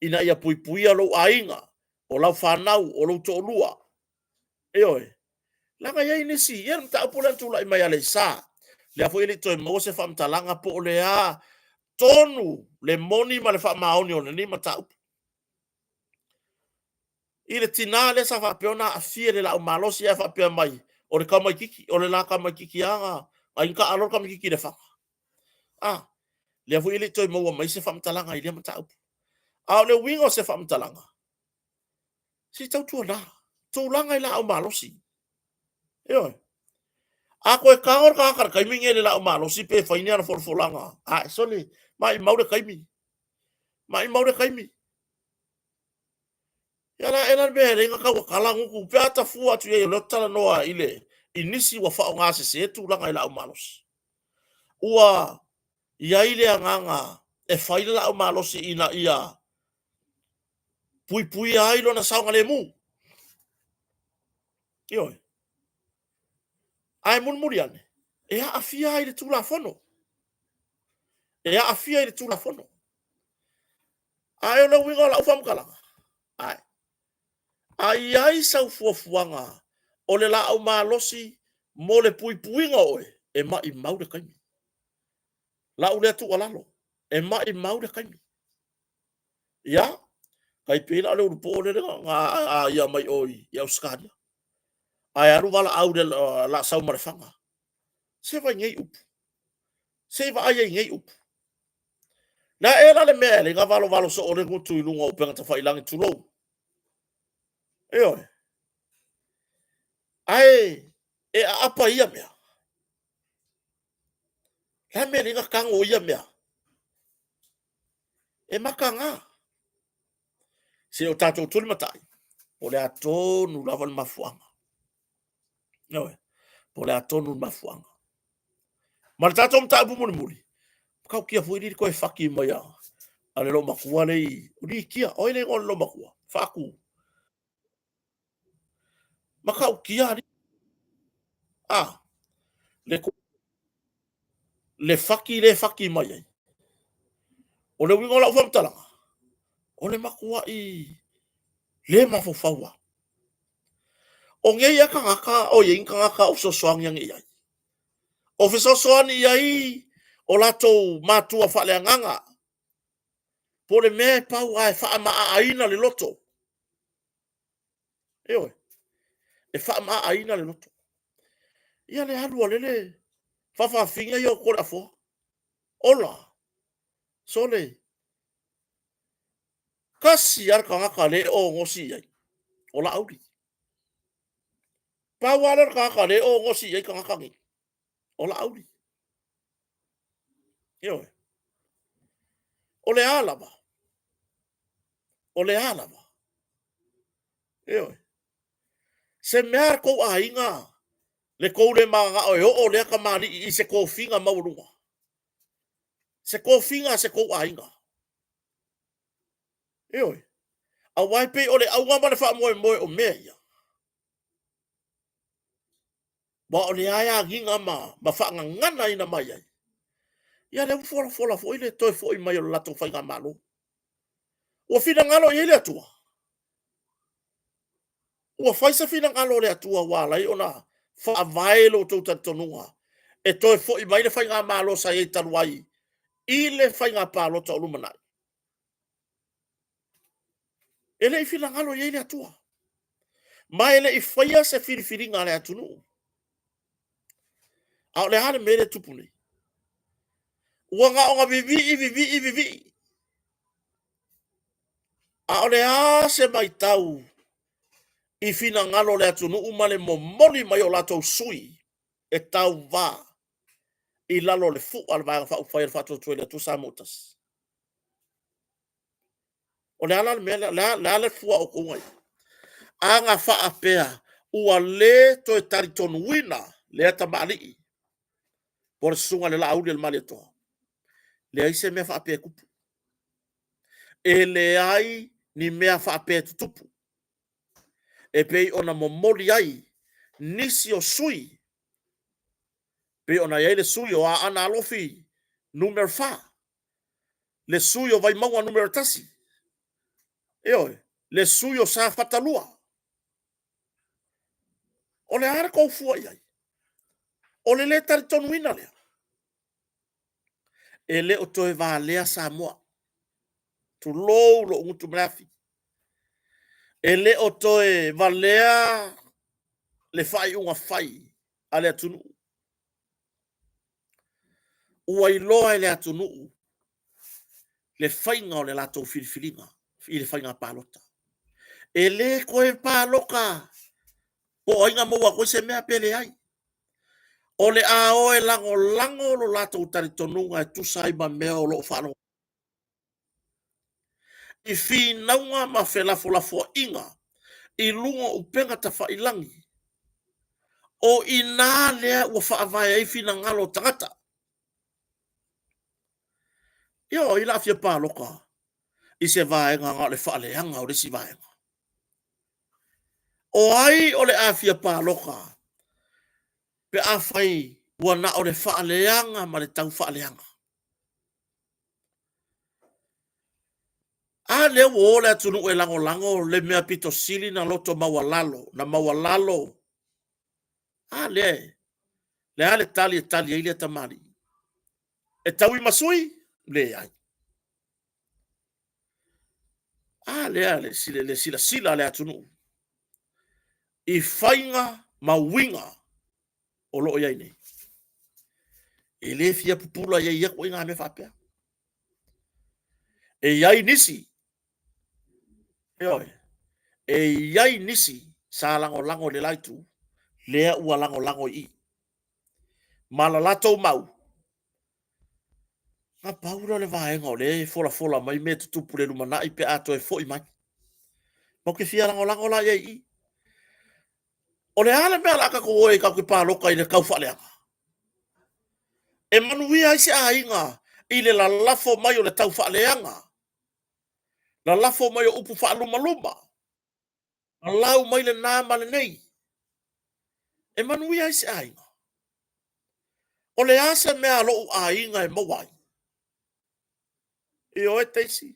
ina ia puipuia lou aiga, o lau fanau, o lou toalua. Ioe. Leaga e i ai nisi, ia le mataupu lea na tulai mai Aleisa, lea foi e le i toe maua se faamatalaga po o le a tonu le moni ma le faamaoni o lenei mataupu. I le tina lea sa faapea ona aafia i le laau malosi ae faapea mai, o le tamaitiiti, o le la tamaitiiti lava na ai na taalo le tamaitiiti i le fana. A, lea foi e le i toe maua mai se faamatalaga i lea mataupu. A o le uiga o se faamatalaga, se i tautuana, tulaga i laau malosi. Ioe. A toe tago le tagata i le taimi lenei i le laau malosi pe fai ni ana folafolaga, ae sole, maumau le taimi, maumau le taimi. Ia o le a ea la le mea e ala ai ona tautatala gutu pe a ta fua atu i ai o lea ou te talanoa i le i nisi ua faaaoga sese tulaga i laau malosi. Ua i ai le agaga e fai le laau malosi ina ia puipuia ai lona saogalemu. Ioe. Ae mulimuli ane, e aafia ai i le Tulafono. E aafia i le Tulafono. Ae o le uiga o lau faamatalaga, ae a i ai sau fuafuaga o le laau malosi mo le puipuiga o oe, e maumau le taimi. Lau lea tuualalo, e maumau le taimi. Ia, tai pei la o le ulupoo lea na aia mai o i Ausetalia, ae alu valaau i le laa sau ma le fana. Se vaai i nei upu, se i vaai ai i nei upu. O le a ea la le mea e ala ai ona valovalo soo le gutu i luga o upega tafailagi, tulou? Ioe. Ae e aapa i ia mea. O le a le mea e ala ai ona tago i ia mea? E mataga. Se o tatou tulimatai, o le a tonu lava le mafuaaga. Ioe, po o le a tonu le mafuaaga. Ma le tatou mataupu mulimuli, matautia foi le toe faki mai a le loomatua lea i o Likia, o ai le igoa o le loomatua? Faatu. Matautia alii. A, le faki lea e faki mai ai. O le uiga o lau faamatalaga, o le matuai le mafaufau lava. O nei lava tagata o i ai ni tagata o fesoasoani ane i ai. O fesoasoani i ai o latou matua faaleagaga, po o le mea e pau lava e faamaaaina le loto. Ioe, e faamaaaina le loto. Ia le alu a lele faafaafina ia o Toleafoa. Ola, sole, tasi lava le tagata lea e ogosi i ai, o Laauli. Pau lava lea o le tagata o lea e ogosi i ai tagata nei, o Laauli. Ioe. O le a lava? O le a lava? Ioe. Se mea a tou aiga le tou le mananao e oo lea tamalii i se tofiga maualuga? Se tofiga a se tou aiga. Ioe. Aua e pei o le auga ma le faamoemoe o mea ia, aua o lea e agiga ma faagaganaina mai ai. Ia lea ua folafola foi le toe foi mai o le latou faigamalo. Ua finagalo i ai le Atua? Ua fai se finagalo o le Atua ua ala ai ona faavae lo outou talitonuga e toe foi mai le faigamalo sa i ai talu ai i le faiga palota o lumanai? E le i finagalo i ai le Atua, ma e le i faia se filifiliga a le atunuu. A o le a le mea lea e tupu nei? Ua na ona vivii, vivii, vivii. A o le a se matau i finagalo o le atunuu ma le momoli mai o latou sui e tauva i lalo o le fua a le Vaega Faaupufai a le Faatuatua i le Atua Samoa ua Tasi? O le a la le mea lea? O le a le fua a outou na i ai? A na faapea ua le toe talitonuina lea tamalii po o le susuga i le Laauli a le Malietoa, leai se mea faapea e tupu. E leai ni mea faapea e tutupu e pei ona momoli ai nisi o sui usufono, pei ona i ai le sui usufono o Aana Alofi Nu.4, le sui usufono o Vaimauga Nu.1, ioe, le sui usufono o Safata 2. O le a le tou fua i ai? O le le talitonuina lea? E le o toe valea Samoa, tulou lou gutu ma le afi. E le o toe valea le faaiuga fai a le atunuu. Ua iloa e le atunuu le faiga o le latou filifiliga i le faiga palota. E le toe palota po o ai na maua atu ai se mea pe leai. O le a o e lagolago lo latou talitonuga e tusa ai ma mea o lo o faalogo i finauga ma felafolafoaiga i luga o upega tafailagi, o i ina lea ua faavae ai finagalo o tagata. Ia o ai o le a fia palota i se vaega na o le faaleaga o le isi vaega? O ai o le a fia palota pe afai ua na o le faaleaga ma le taufaaleaga? A lea ua o le atunuu e lagolago le mea pito sili ona loto maualalo, na maualalo. A lea, o le a le tali e tali ai lea tamalii? E taui ma sui? Leai. A lea le silasila a le atunuu i faiga ma uiga o lo o i ai nei. E le fia pupula i ai ia ituaiga mea faapea. E i ai nisi, ioe, e i ai nisi sa lagolago i le la itu, lea ua lagolago i i. Ma la latou mau, na pau lea o le vaega o lea e folafola mai mea e tutupu i le lumanai pe a toe foi mai. Matou te fia lagolago la i ai i i. O le a le mea o le a tatou o ai tatou te palota i le taufaaleaga? E manuia ai se aiga i le lalafo mai o le taufaaleaga, lalafo mai o upu faalumaluma, lalau mai lena ma lenei. E manuia ai se aiga. O le a se mea a lou aiga e maua ai? Ioe Teisi.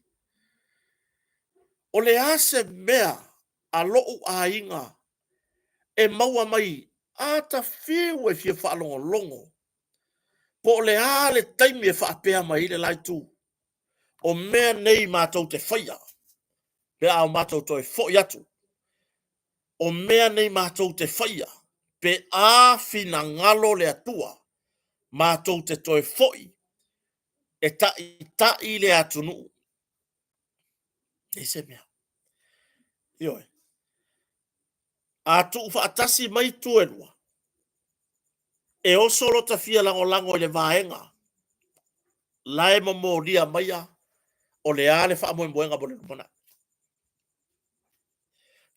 O le a se mea a lou aiga e maua mai? A ta fiu e fia faalogologo po o le a le taimi e faapea mai ai le la itu, o mea nei matou te faia pe a o matou toe foi atu, o mea nei matou te faia pe a finagalo le Atua matou te toe foi e taitai le atunuu. Leai se mea. Ioe. A tuufaatasi mai itu e lua, e oso lota fia lagolago i le vaega la e momolia maia o le a le faamoemoega mo le lumanai.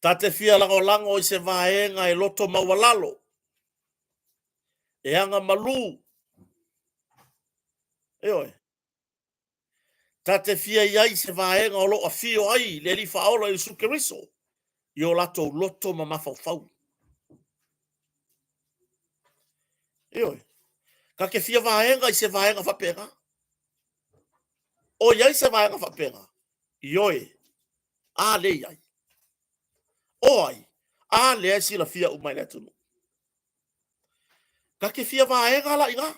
Ta te fia lagolago i se vaega e loto maualalo, e aga malū. Ioe. Ta te fia i ai i se vaega o lo o afio ai le Alii Faaola Iesu Keriso i o latou loto ma mafaufau. Ioe. Ta te fia vaega i se vaega faapena. O i ai se vaega faapena? Ioe. A lea e i ai. O ai? A lea e silafia uma e le atunuu. Ta te fia vaega la i ina.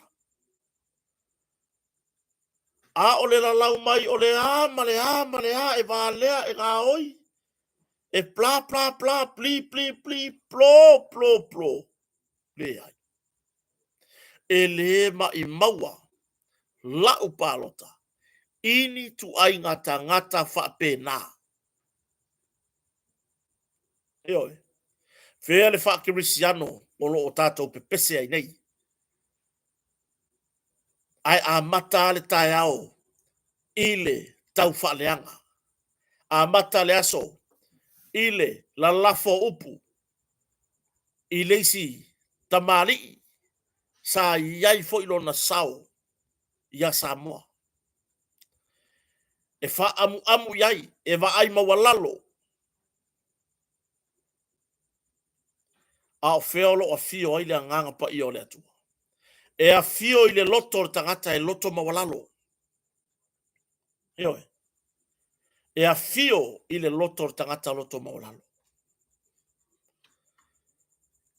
A o le lalau mai o le a ma le a ma le a e valea e gaoi, e bla bla bla, pli pli pli, plo plo plo. Leai. E le maʻimaua la'u palota i ni ituaiga tagata faapena. Ioe. Fea le faakerisiano o lo o tatou pepese ai nei? Ae amata lava le taeao i le taufaaleaga. Amata le aso i le lalafo o upu i le isi tamalii sa i ai foi lona sao ia Samoa. E faaamuamu i ai, e vaai maualalo, a o fea o lo o afio ai le Agaga Paia o le Atua? E afio i le loto o le tagata e loto maualalo. Ioe. E afio i le loto o le tagata loto maualalo.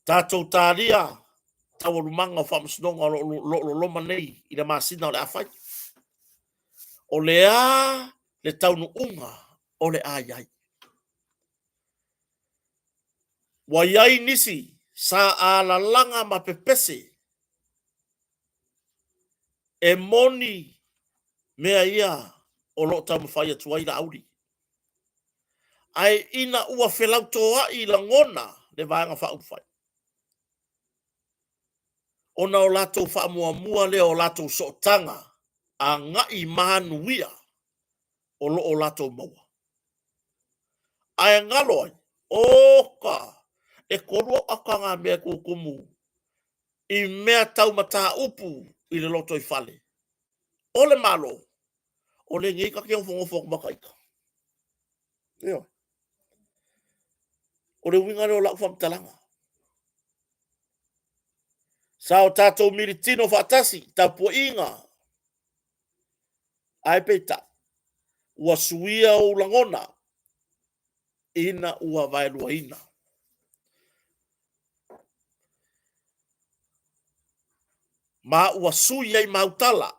Tatou talia taualumaga o faamasinoga o lo o loloma nei i le masina o le a fai. O le a le taunuuga o le a i ai? Ua i ai nisi sa alalaga ma pepese e moni mea ia o lo o taumafai atu ai Laauli. Ae ina ua felautoaʻi lagona le Vaega Faaupufai, ona o latou faamuamua lea o latou sootaga agai manuia o lo o latou maua. Ae galo ai, oka, e kolu au aka ngā mea e kukumu i mea tau mataupu i le lotoifale o le Malo, o lenei ta te nofonofo atu ma ta ita. Ioe. O le uiga lea o lau faamatalaga. Sa o tatou militino faatasi, tapuaiga, ae peitai, ua suia ou lagona ina ua vaeluaina. Ma ua sui ai ma au tala,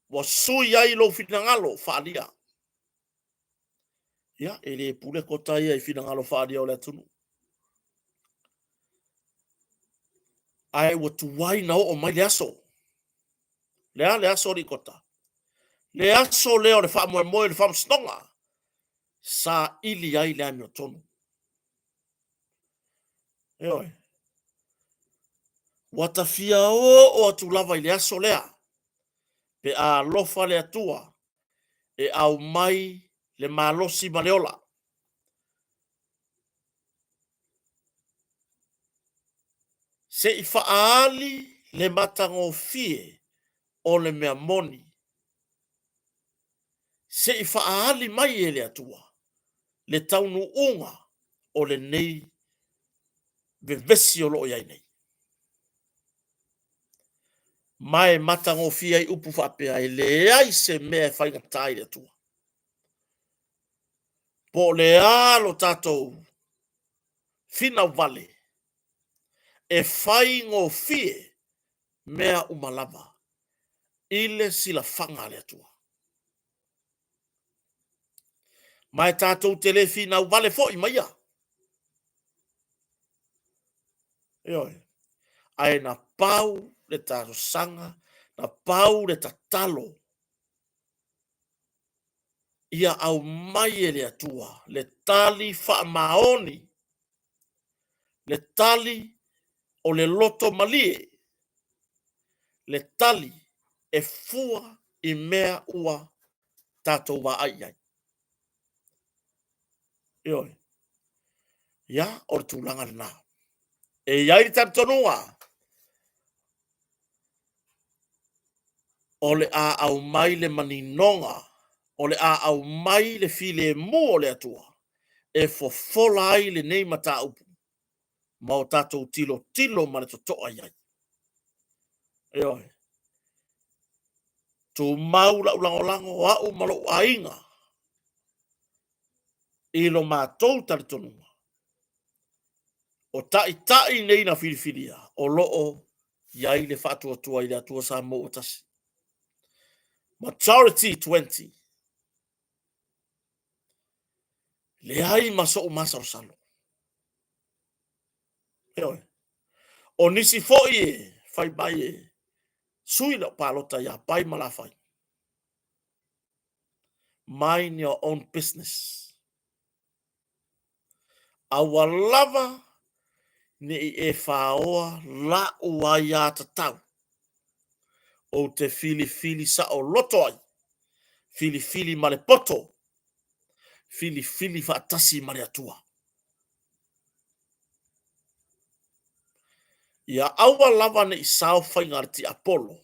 ua sui ai lou finagalo faaalia. Ia, e le pule kota ia i finagalo faaalia o le atunuu. Ae ua tuai na oo mai le aso. Le a le aso alii kota? Le aso lea o le faamoemoe i le faamasinoga saili ai le amiotonu. Ioe. Ua ta fia oo atu lava i le aso lea pe a alofa le Atua e aumai le malosi ma le ola. Se i faaali le matagofie o le mea moni. Se i faaali mai e le Atua le taunuuga o lenei vevesi o lo o i ai nei. Ma e matagofie ai upu faapea, e leai se mea e faigata ai le Atua. Po o le a lo tatou finau vale, e faigofie mea uma lava i le silafaga a le Atua. Ma e tatou te le finau vale foi ma ia. Ioe. Ae na pau le talosaga, na pau le tatalo ia aumai e le Atua le tali faamaoni, le tali o le loto malie, le tali e fua i mea ua tatou vaai i ai. Ioe. Ia, o le tulaga lena. E i ai le talitonuga, o le a aumai le maninoga, o le a aumai le filemu o le Atua e fofola ai lenei mataupu ma o tatou tilotilo ma le totoa i ai. Ioe. Tumau lau lagolago, au ma lou aiga, i lo matou talitonuga, o taitai nei na filifilia, o lo o i ai le faatuatua i le Atua Samoa ua tasi. Majority 20. Leai ma sou masalosalo. Ioe. O nisi foi e fai mai e sui lau palota ia Pai ma Lafai. Mind your own business. Aua lava ne i e faoa la'u aiatatau, ou te filifili saoloto ai, filifili ma le poto, filifili faatasi ma le Atua. Ia aua lava ne i sao faiga a le tiapolo,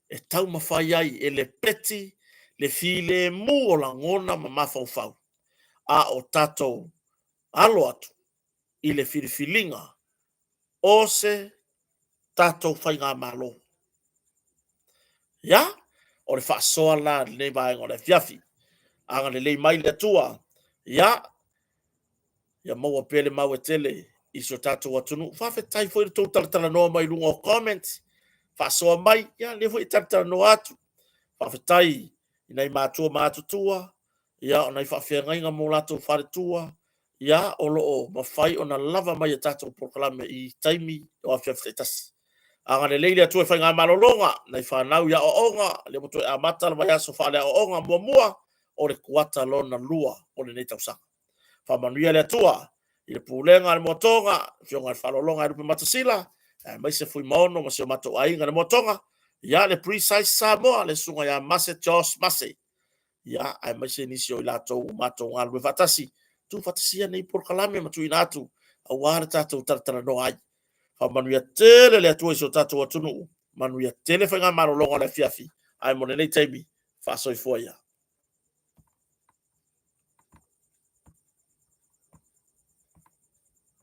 e taumafai ai e lepeti le filemu o lagona ma mafaufau, a o tatou alo atu i le filifiliga o se tatou faigamalo. Ia, o le faasoa la i lenei vaega o le afiafi. Agalelei mai le Atua, ia, ia maua pea le mau e tele i si o tatou atunuu. Faafetai foi i le tou talatalanoa mai i luga o comments, faasoa mai, ia lea foi e talatalanoa atu. Faafetai i nai matua matutua, ia o nai faafeagaiga ma o latou faletua, ia o lo o mafai ona lava mai i a tatou polokalame i taimi o afiafi taitasi. Agalelei le Atua i faigamalologa, nai fanau i aoaoga, lea ua toe amata le vaiaso faaleaoaoga muamua o le kuata lona lua o lenei tausaga. Faamanuia le Atua i le pulega a le Moatoga, Afioga i le Faaaloaloga ia Lupematasila, aemaise Fuimaono ma si o matou aiga i le Moatoga, ia le Precise Samoa, le Susuga ia Mase Josh Mase, ia aemaise nisi o i latou ua matou galulue faatasi, tuufaatasia nei polokalame ma tuuina atu aua le tatou talatalanoa ai. Faamanuia tele le Atua i si o tatou atunuu, manuia tele faigamalologa o le afiafi, ae mo lenei taimi, faasoifua ia.